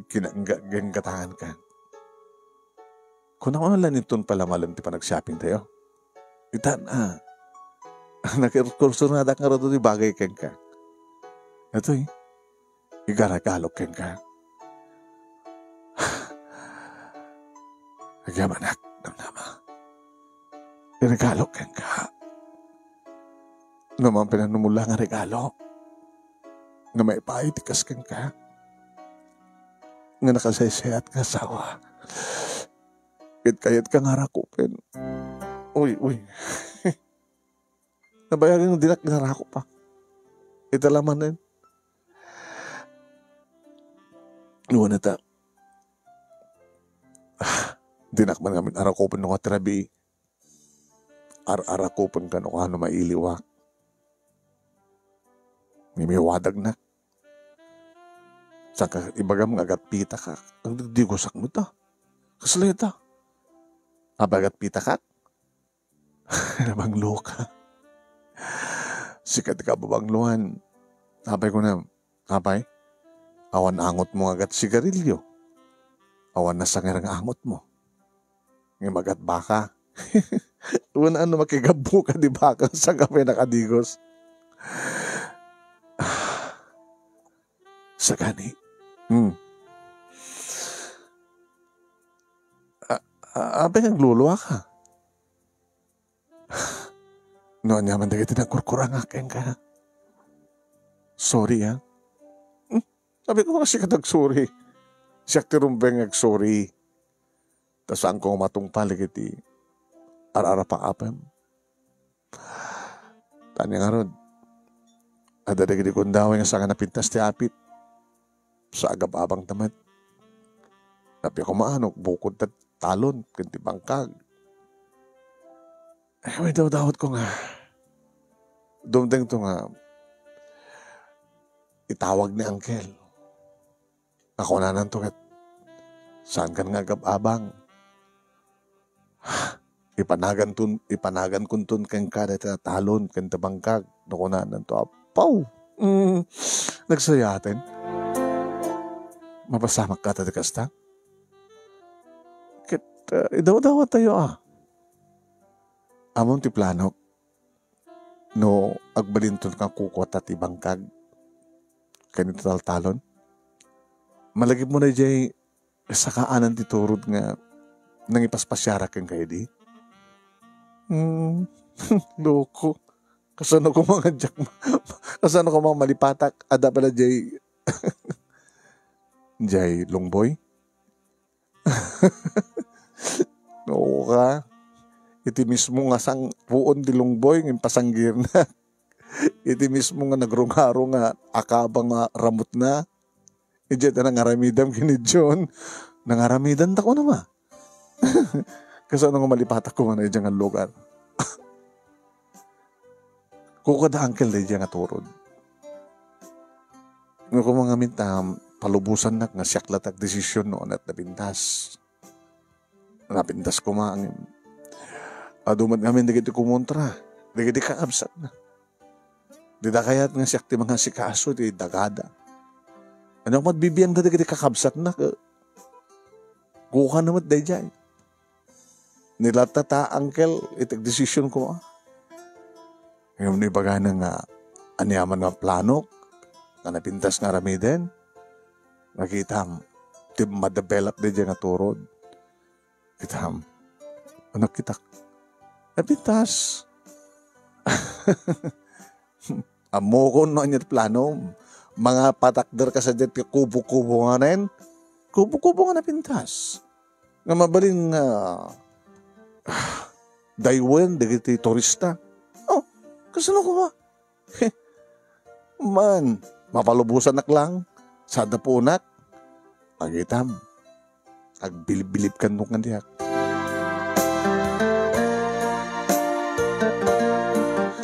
Kina-, ga-, ganggatanganka. Kuna-kuna la inton pay la malem ti panag-shopping tayo. Itan, ah. Nakursonadak ngarud ti bagay kenka. Daytoy. Igaragalok kenka. Agyamanak, namnama. Iregalok kenka. No man pinanumula nga regalo. Nga maipaay ti kas kenka. Nga nakasaysayat nga asawa. Ket kayatka nga arakupen. Uy, uy. Nabayagen nga dinak inarakup a. Ita la manen. Nuan ita. Ah, dinak man ngamin arakupen no nga ti rabii. Ar-arakupen kano kano mailiwak. Ngem iwadagnak. Saka ibagam nga agatpitakak. Agdigdigosak met a. Kasla ita. Apay agatpitakak? Nabangloka. Sika ti kababangloan. Apay kunam, apay, awan angotmo nga agat-sigarilio. Awan nasangir nga angotmo. Ngem agat-baka. Wen, ano, makigabbuka ti baka, saka pay nakadigos. Sagani. Hmm. A-, a-, apay nga agluluaka? No aniaman dagiti nagkurkurangak kenka. Sorry, ah. Hmm? Sabi ko, "Sika ti agsorry. Siak ti rumbeng nga agsorry. Ta saanko nga matungpal iti ar-arapaapem." Tani ngarud, adda dagiti gundaway nga saan nga napintas ti apit. Sa agab-abang ta met. Apay koma no bukod ta talon ken ti bangkag. Ay, may dawdawatko nga. Dumtengto nga itawag ni Angkel. Nga kunananto ket, "Saankan nga agab-abang. Ipanaganton, ipanagankonton kenka dayta talon ken ta bangkag," no kunananto. Apaw! Mm, nagsayaten. Mapasamak kata ti kasta? Ta idawdawat tayo, ah. Amon ti planok. No agbalinton nga kukuata ti bangkag ken iti taltalon. Malagipmo na jay sakaanan ti turod nga nangipaspasiarak kenka idi. Hmm, loko. Kasano ko mga jak-, kasano ko mga malipatak? Ada pala jay, jay lungboy? Oo ka. Iti mismo nga sang puon ti lungboy, nga impasanggirna. Iti mismo nga nagrungaro nga akaba nga ramutna. Idiay ta nangaramidam ken ni John. Nangaramidan ta ko naman. Kasano nga malipatak ko man idiay nga lugar? Kukada angkel da idiay nga turod. Nga kuma ngamin ta palubosannak nga siak la ti agdesisyon no ania ti napintas. Napintas kuma, ngem adu met ngamin dagiti kumontra, dagiti kakabsatna. Dida kayat nga siak ti mangasikaso ti dagada. Ania met bibiangda dagiti kakabsatna, ke-, kukuana met daydiay. Ni latta ta, angkel, iti agdesisyon kuma. Ngem no ibagana nga aniaman nga planok, nga napintas nga aramiden, nakitam, ti madevelop daydiay nga turod. Kitam, ano kitak? Napintas. Ammokon no ania ti planom. Mga patakder ka sadiay ti kubo-kubo nga nen. Kubo-kubo nga napintas. Nga mabalin nga, ah, daywen dagiti turista. Oh, kasano ko ba? Man, mapalubosanak lang. Sada punak. Agitam. Agbilibbilib kan nukngan diak.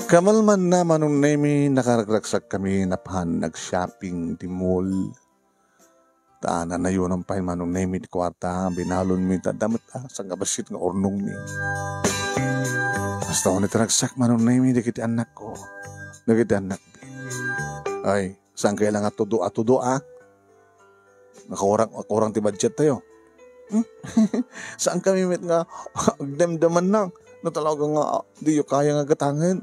Kamalman na, Manong Nemi, nakaragragsak kami napan nag-shopping ti mall. Ta nanayonan pay, Manong Nemi, ti kuarta, binalonmi, ta adda met, ah, sangkabassit nga urnongmi. Basta unay ti ragsak, Manong Nemi, dagiti annakko. Dagiti annakmi. Ay, saan kaya lang a tudo, a tudo, ah? Nakurang, nakurang ti budget tayo. Hmm? Saan kami met nga agdamdaman lang? No talaga nga, ah, diyo kaya nga gatangen.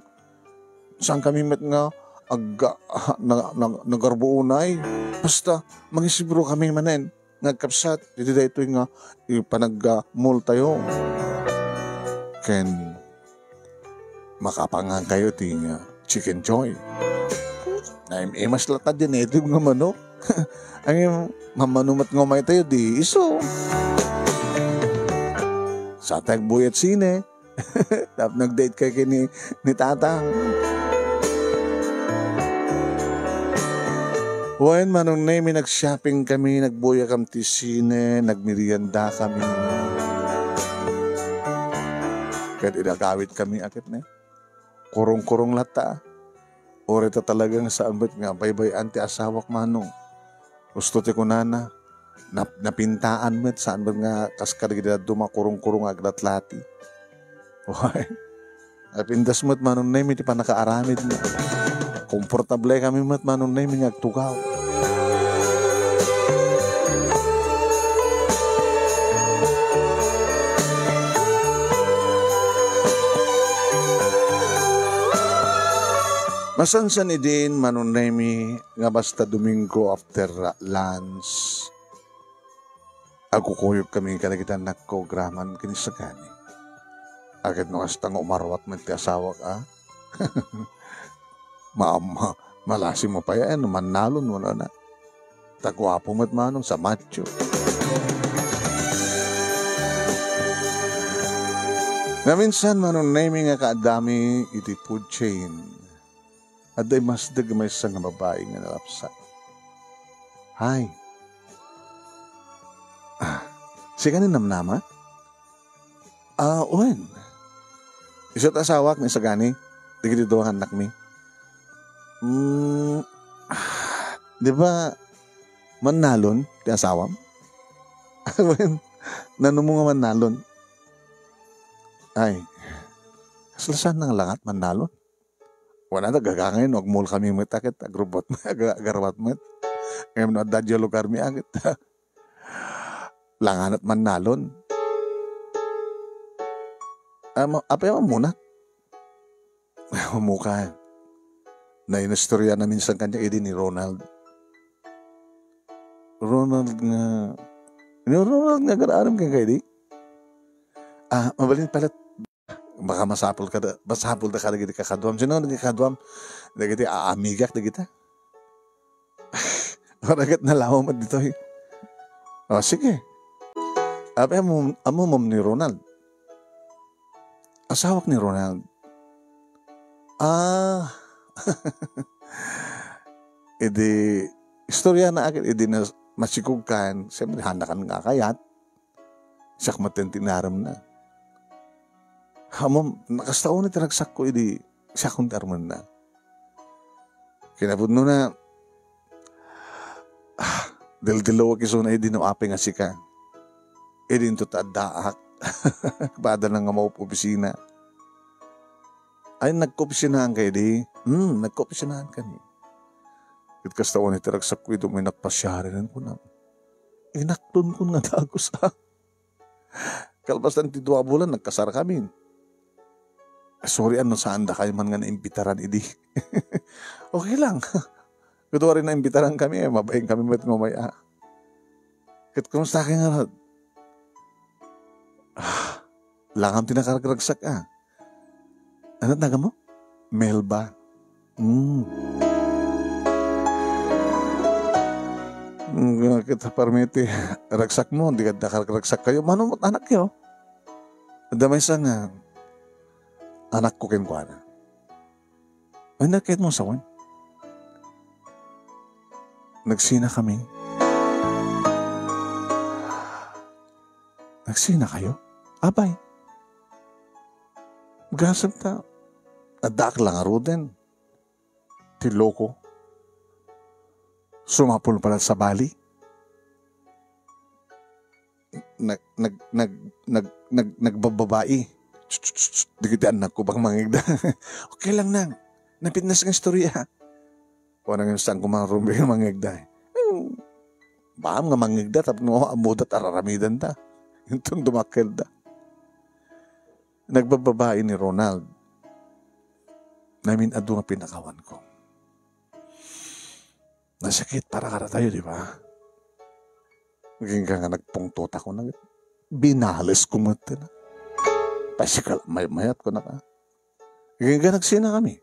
Saan kami met nga ag-, ah, na, na, nagarbuunay? Basta, mangisibro kami manen. Nagkapsat, iti daytoy nga ipanag-, ah, mall tayo. Ken, makapangan kayo ti, ah, Chicken Joy. Naim-imas latta di native nga manok. Ang mammano met nga umay tayo, di iso. Sa tagbuyat sine. Tapno nag-date kay kini ni Tatang. Wen, Manong Nemi, nag-shopping kami, nagbuyakam ti sine, nagmerienda kami. Ket inagawid kami, akit ne. Kurong-kurong latta. Uray ta talaga nga saan met nga baybay-an ti asawak, Manong. Husto ti kunana, nap-, napintaan met, saan met nga kas kadagiti dadduma kurong-kurong nga aglatlati. Way, napintas met, Manong Nemi, ti pannakaaramidna. Komportable kami met, Manong Nemi, nga agtugaw. Masansan idin, Manong Nemi, nga basta Domingo after lunch, agkukuyog kami kadagiti annakko agraman ken ni Sagani. Aket no kasta nga umarwat met ti asawak, a? Ma-, ma-, malasi mo pay, a, no mannalon mo, no, na. Ta guapo met, Manong, sa macho. Naminsan, Manong Nemi, nga kaaddami iti food chain, adda immasdeg maysa nga babai nga nalapsat. Hay. Ah, sika ni namnama? Ah, wen. Isu ti asawak ni Sagani, dagiti dua nga annakmi. Mm, ah, di ba mannalon ti asawam? Wen, nanumo nga mannalon? Ay, kasla saan nga langat mannalon? Wala na, gagangay no agmall kami met, akit, agrubot met, aga-, agarwat met. Ngem no adda diay lugar mi, akit, langanet mannalon. Ama, apay a mammunak? Mammuka. Nainistorya na minsan kaniak idi ni Ronald. Ronald nga, ni Ronald nga agar-aram kenka idi? Ah, mabalin pala, baka masapul ka da, masapul da kadagiti kakaduam. Sino nga nagkakaduam? Dagiti aamigak dagita. Maragat na lawa met ditoy. O, sige. Apay, ammo, ammom ni Ronald? Asawak ni Ronald. Ah. Idi, istorya na akin, idi na masikog kan, siyempre, handa kan nga kayat. Siak met ti inarem na. Ammom, nakasta unay ti ragsakko idi siak ti armenna. Kinapudno na, ah, dildilawak isuna idi no apay nga sika. Idi intot addaak. Bada na nga maup-opisina. Ay, nagkaopisinaan ka idi? Hmm, nagkaopisinaan kami. Ket kasta unay ti ragsakko idi, may nagpasiarinen kunam. Inaklon kun nga dagus, ah. Kalpasan ti dua a bulan, nagkasar kami. Sorry, ano, saan da kayo man nga naimbitaran idi? Okay lang. Kuduari naimbitaran kami, eh, mabain kami met ngumay-a. Ket kumusta kayo nga, ah, langam ti nakargragsak, ah. Ano tawag mo? Melba. Mm. Mm, kita parmiti, ragsak mo, di ka dakar ragsak kayo. Mano mo't anak kayo? Damay sa nga, anak ko kenkuana. Ay, nakit mo sa wan? Nagsina kami. Nagsina kayo? Abay. Gasem ta. Addaak lang aruden. Ti loko. Sumapul pala sa bali. Nag, nag, nag, nag, nag, nagbababai. Dagiti anak ko bang mangigda. Okay lang nang. Napitnas nga istorya. Wala nga saan ko man rumbi nga mangigda. Eh, baam nga mangigda, tapno ammoda araramidan da. Intong dumakkel da. Nagbababai ni Ronald. Namin adu nga pinakawan ko. Nasakit para karatayo, di ba? Naging ka nga nagpungtot ako na. Binales ko mo ito na. Pasikal, may mayat ko na ka. Naging ka nagsina kami.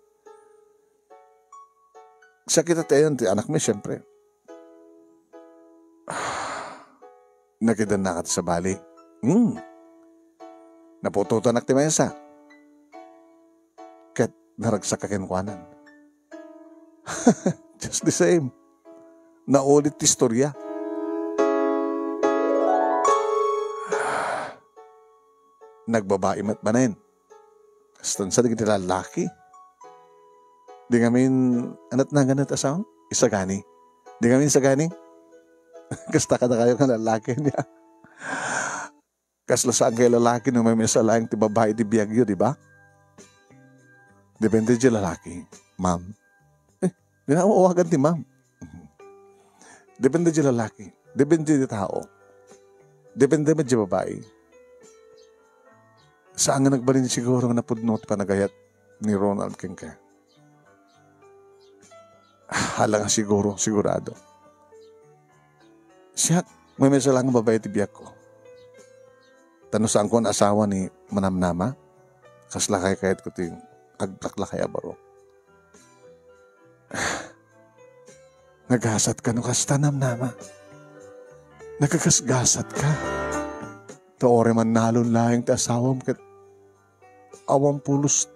Sakit at ayon, ti anak mi, siyempre. Nakidan na kat sa bali. Hmm. Napututanak ti maysa. Ket naragsak ka kenkuanan. Just the same. Naulit ti istorya. Nagbabai met manen. Kastan sa dagiti lalaki. Di ngamin, anat na ganat asawam? Isagani. Di ngamin isagani. Kasta kada kayo nga lalaki niya. Kasla saan kayo lalaki no may misalaing ti babae ti biagyo, di ba? Depende di lalaki, ma'am. Eh, di na awagan ti ma'am. Depende di lalaki. Depende di tao. Depende met di babae. Saan nga nagbalin siguro nga napudno ti panagayat ni Ronald kenka? Hala nga siguro, sigurado. Siak, may mesa lang nga babae ti biag ko. Tano saan ko nga asawa ni Manamnama? Kasla kay kayat ko ti agplaklakay a baro. Nagasat ka no kasta, Namnama. Nagagasgasat ka. Ta uray man nalon laeng ti asawam ket awan pulos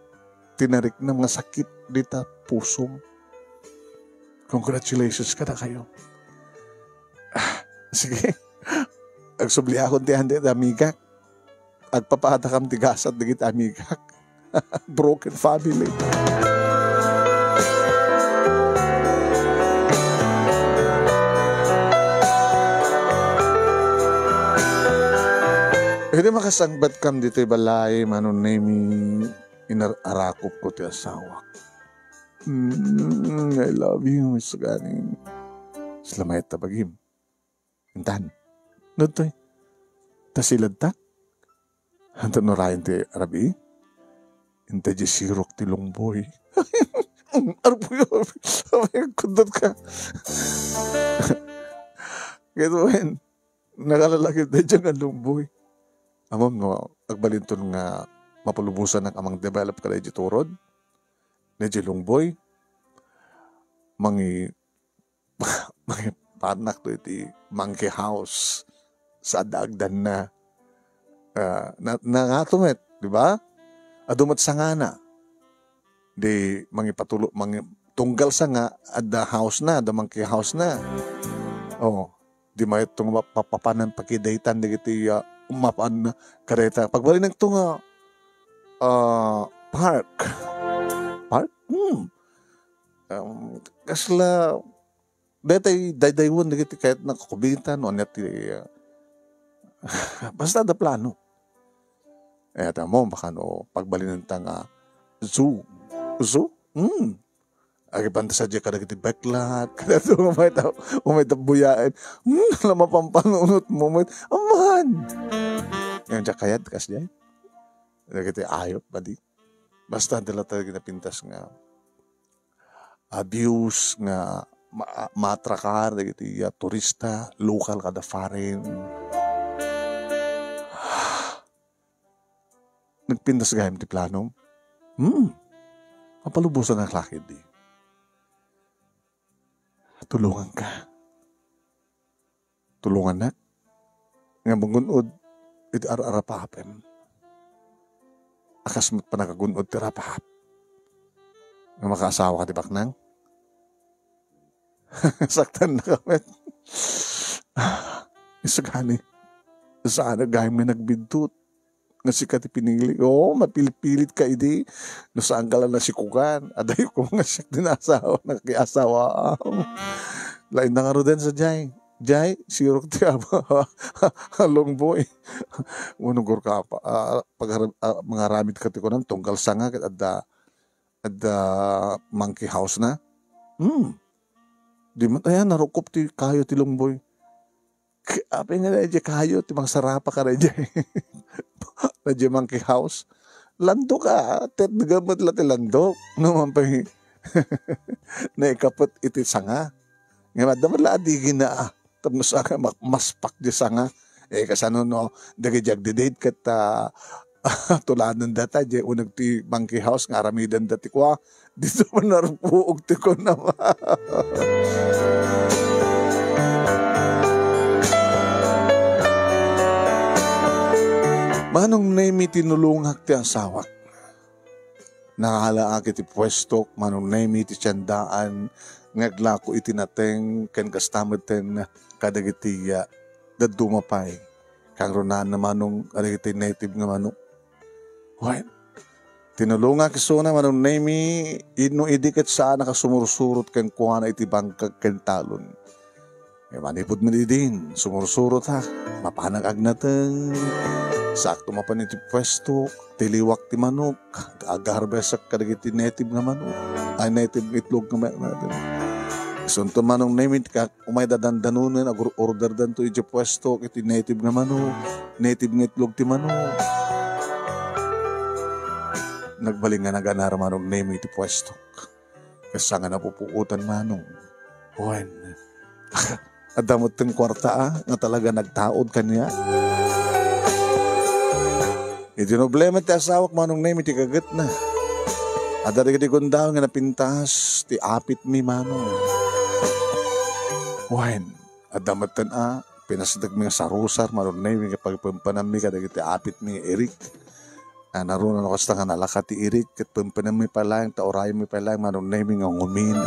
ti nariknam nga sakit dita pusom. Congratulations kada kayo. Ah, sige. Agsubliakon ti andi ti amigak. Agpapadakam ti gasat dagiti amigak. Broken family. Idi makasangbatkam ditoy balay, Manong Nemi, inar-arakop ko ti asawak. Mm, I love you, Miss Ganing. Salamat ta bagim. Intan. Nudtoy. Ta siladtak. Hanto no rayen ti rabii? Inta di sirok ti lungboy. Arpuyo, abay, kundot ka. Ket wen, nakalalaki daydiay nga lungboy. Ammom no, agbalinton nga mapalubosanak a mang-develop kada iti turod. Daydiay lungboy, mangi-, mangipanak to iti monkey house sa adda agdanna. Ah, na, nangato met, di ba? Adu met sangana. Di mangipatulo-, mangi-, tunggal sanga, adda house na, adda monkey house na. Oh, di mayat to nga mapapapanan pagidaytan dagiti, ah, mapan kadayta. Pagbalinag to nga, ah, park. Park? Hmm. Um, kasla, daytay, daydaywen dagiti kayat na kakubitan, no, ania ti, ah, basta adda plano. Eh, adda mo, baka no, pagbalinenta nga zoo. Zoo? Hmm. Agipanta sadiay kadagiti beklat, kadagiti umayta, umayta buyaen. Hmm, ala mapanpanunot mo, met. Aman! Yan, diak kayat, kas diay. Dagiti ayop, badi. Basta, dala talaga napintas nga abuse nga ma-, matrakar dagiti, ah, turista, lokal kada foreign. Nagpintas gayam ti plano. Hmm. Mapalubosan a klase di. Tulonganka. Tulongannak nga mangun-od iti ar-arapapem. A kas met panagagun-od ti rapap nga makaasawa ka ti baknang. Saktan na ka met. Isu gani. Saan a gayam nga nagbidtot nga sika ti pinili. Oo, mapilpilitka idi. No saan ka lang nasikugan. Adayo ko nga siak din asawa, nakiasawa. Lain na nga ruden sa jay. Jay, sirok ti ama. Longboy. Unugor ka pa. Ah, pag-, ah, mangaramid ka ti kunam, tunggal sanga, ket adda, adda monkey house na. Hmm. Di man, ayan, narukop ti kayo ti Longboy. K-, apay nga daydiay kayo, ti mangsarapa ka daydiay. Daydiay monkey house. Landok a, tet gamet la ti landok. No, man pay naikapet iti sanga. Nga madama la adigina, ah. Tapno saka mak-, maspak di sanga. Eh, kasano no, dagiti agdidate ket, ah, tulanen data, di uneg ti monkey house nga aramiden dati kua. Dito man narpuog ti kunam. Manong Nemi, tinulongak ti asawak. Nangalaak iti puestok, Manong Nemi, ti siandaan nga aglako iti nateng ken kasta metten kadagiti, ah, dadduma pay. Kangrunaan na manong kadagiti native nga manok. Wen, tinulongak isuna, Manong Nemi, inno idi ket saanak a sumursurot kenkuana iti bangkag ken talon. Ket manipud met idin, sumursurotak, mapanak agnateng, sakto mapan iti puestok, tiliwak ti manok, aga-, aga-harvestak kadagiti native nga manok, ay, native nga itlog nga ma-, ma-, isunto Manong Nemi, ka-, Umayda dandanonen, agur-, orderdanto iti puesto iti native nga manok, native nga itlog ti manok. Nagbalin nga naganar Manong Nemi iti puesto. Kasta nga napupuotan Manong. Wen. Adda metten kuarta, ah, nga talaga nagtaud kaniak. Iti problema ti asawak Manong Nemi ti kagetna. Adda dagiti gundaway nga napintas ti apitmi Manong. Wen, adda metten a pinasdekmi nga sarusar Manong Nemi nga pagpempenammi kadagiti apitmi nga irik. A, naruna no kasta nga nalaka ti irik ket pempenammi pay laeng ta urayenmi pay laeng Manong Nemi nga ngumin.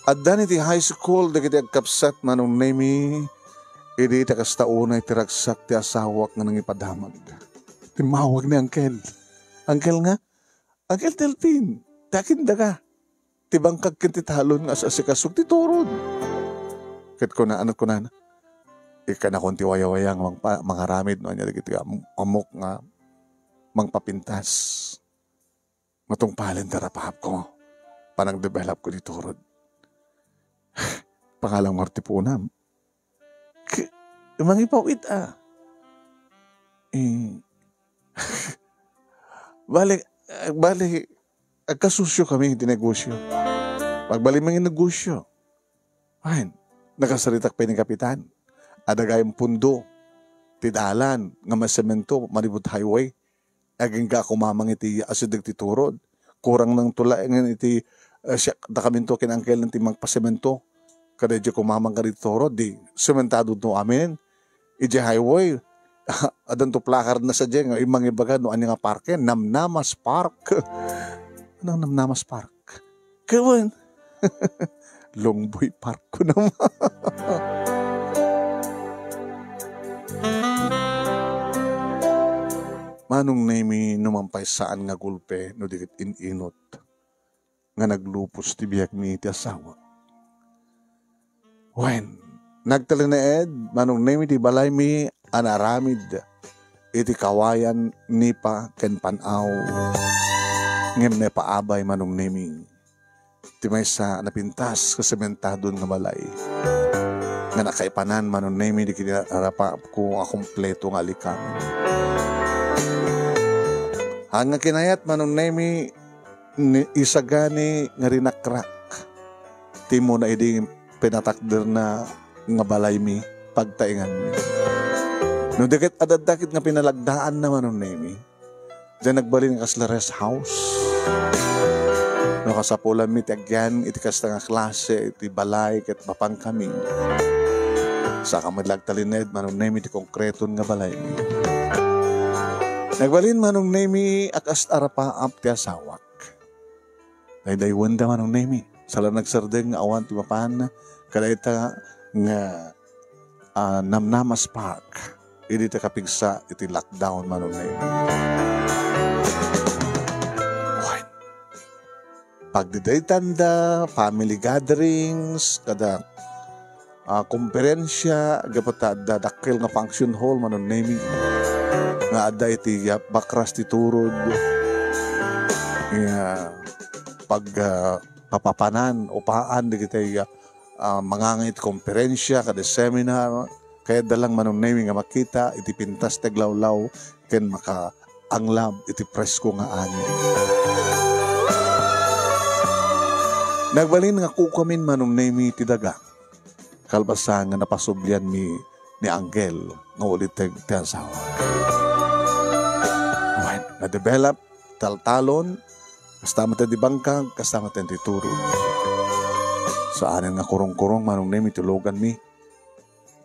Addan iti high school dagiti agkapsat Manong Nemi. Idi ta kasta unay ti ragsak ti asawak nga nangipadamag. Timmawag ni Angkel. Angkel nga, "Angkel Delfin, ti akin daga? Ti bangkag ken ti talon nga as-asikasok ti turod." Ket kuna, ano kunana? Ikkanakon ti wayawaya nga mangpa-, mangaramid no ania dagiti am-, ammok nga mangpapintas. Matungpalen ti rapapko. Panang-developko ti turod. Pangalam ngarud ti punam. K-, mangipaw-it a. Eh, Bali, bali, agkasosyokami iti negosyo. Pagbalin mangin negosyo. Wen, nakasaritak pay ni Kapitan. Adda gayam pundo ti dalan nga masemento manipud highway. Agingga a kumamang iti asideg ti turod. Kurang nang tulaengen iti, eh, siak, dakaminto ken angkel ti mangpasemento. Kada idiay kumamang kadi turod, di sementado no amin. Idiay highway, addanto placard na sadiay nga mangibaga no ania nga parke, Namnamas Park. Anong Namnamas Park? Kawan. Longboy Park ko naman. Manong Nemi, no man pay saan nga gulpe no di ket in-inot nga naglupos ti biagmi iti asawa. Wen, nagtalinaed, Manong Nemi, ti balaymi a naaramid iti kawayan, nipa ken pan-aw. Ngem napaabay, Manong Nemi, ti maysa a napintas ket sementadon nga balay nga nakaipanan, Manong Nemi, dagiti arapatko a kompleto nga alikamen. Haan nga kinayat, Manong Nemi, ni isagani nga rinakrak ti immuna idi pinatakderna nga balaymi, pagtaenganmi. No di ket adda ket nga pinalagdaanna, Manong Nemi, diay nagbalin nga kasla rest house. No kasapulanmi ti agyan iti kasta nga klase iti balay ket mapangkami, saka met la agtalinaed, Manong Nemi, ti konkreton nga balaymi. Nagbalin, Manong Nemi, a kas arapaap ti asawak. Daydaywenda, Manong Nemi. Saan la nagsardeng nga awan ti mapan kadayta nga, ah, Namnamas Park idi ta kapigsa iti lockdown, Manong Nemi. Wen, pagdidaytanda, family gatherings, kada ah, komperensia, gapu ta adda dakkel nga function hall, Manong Nemi, nga adda iti, ah, bakras ti turod. Nga pag, ah, papapanan, upaan dagiti, ah, ah, mangangay iti komperensia, kada seminar, kayatda lang, Manong Nemi, nga makita iti pintas ti aglawlaw ken makaanglab iti presko nga angin. Nagbalin nga kukuamin, Manong Nemi, ti daga. Kalpasan nga napasublianmi ni Angel nga uliteg ti asawa. Wen, na-develop, taltalon, kasta met ti bangkag, kasta met ti turod. Saanen nga kurong-kurong, Manong Nemi, ti luganmi.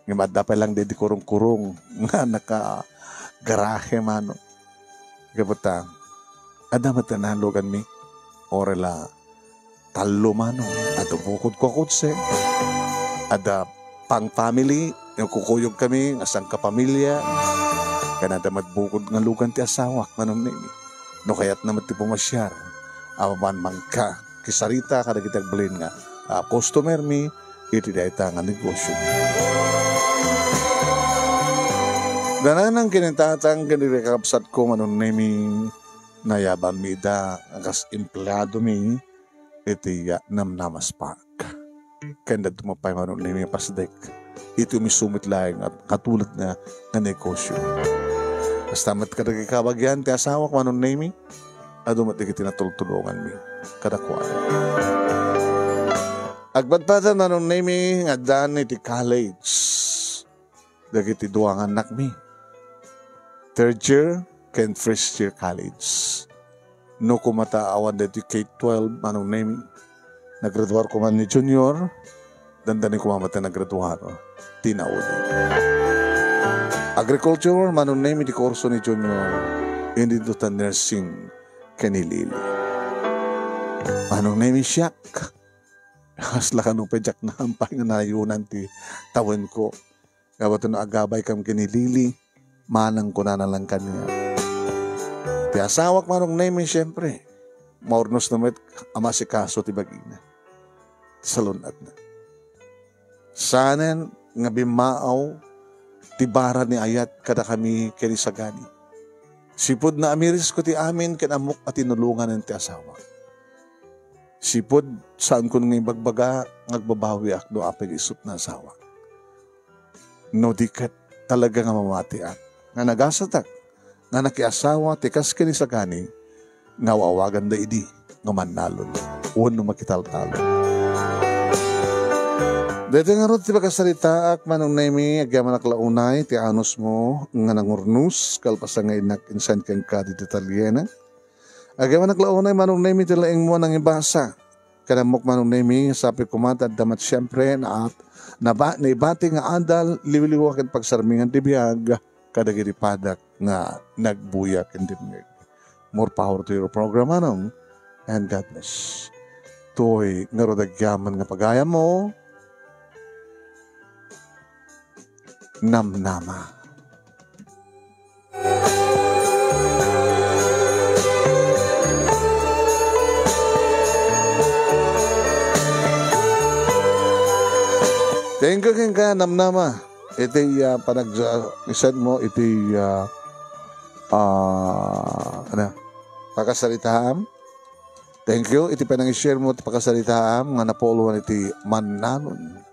Ngem adda pay lang daydi kurong-kurong nga naka-garahe, Manong. Gapu ta, adda met ti naluganmi. Uray la tallo, Manong. Adda bukodko a kotse. Adda pang-family, no kukuyogkami nga sangkapamilya. Ken adda met bukod nga lugan ti asawak, Manong Nemi. No kayatna met ti pumasiar, apaman mangkakisarita kadagiti agbalin nga, ah, customermi, iti dayta nga negosio. Dananang ken ni tatang ken ni kakabsatko, Manong Nemi, nayabanmi ida a kas empleadomi iti, ah, Namnamas Park. Ken daduma pay, Manong Nemi, a pasdek iti umisumit laeng a katulad nga, nga negosio. Kasta met kadagiti kabagian ti asawak, Manong Nemi, adu met dagiti natultulonganmi kadakuada. Agpadpad, Manong Nemi, nga addaan iti college dagiti dua nga annakmi. Third year ken first year college. No koma ta awan daytoy K twelve, Manong Nemi, naggraduar koma ni junior, dandani koma met ti naggraduar ti naudi. Agriculture, Manong Nemi, ti kurso ni junior, inton ta nursing ken ni Lily. Manong Nemi, siak, kasla kano pay diak naampay nga naayunan ti tawenko. Gapu ta no agabaykam ken ni Lily, manang kunana lang kaniak. Ti asawak, Manong Nemi, siempre, maurnongna met a maasikaso ti bagina, ti salun-atna. Saanen nga bimmaaw ti bara ni ayat kadakami ken ni sagani. Sipud naamirisko ti amin ken ammok a tinulonganen ti asawak. Sipud saanko nga ibagbaga nga agbabawiak no apay isut ni asawak. No di ket talaga nga mamatiak nga nagasatak nga nakiasawa ti kas ken ni Sagani nga aw-awaganda idi nga mannalon wenno makitaltalon. Daytoy ngarud ti pakasaritaak, Manong Nemi, agyamanak la unay ti anusmo nga nangurnos kalpasan nga innak insend kenka ti detalyena. Agyamanak la unay, Manong Nemi, ti laingmo a nangibasa. Kanammok, Manong Nemi, sapay koma ta adda met siempre naat-, naba-, naibati nga adal, liwliwa ken pagsarmingan ti biag kadagiti padak nga nagbuya ken dimngeg. More power to your program, Manong, and God bless. Toy ngarud agyaman nga pagayammo, Namnama. Thank you kenka, Namnama. Iti, ah, panag-, ah, isend mo iti, ah, ah, ano, pakasaritaam. Thank you. Iti panang-share mo ti pakasaritaam nga napuluan iti Mannalon.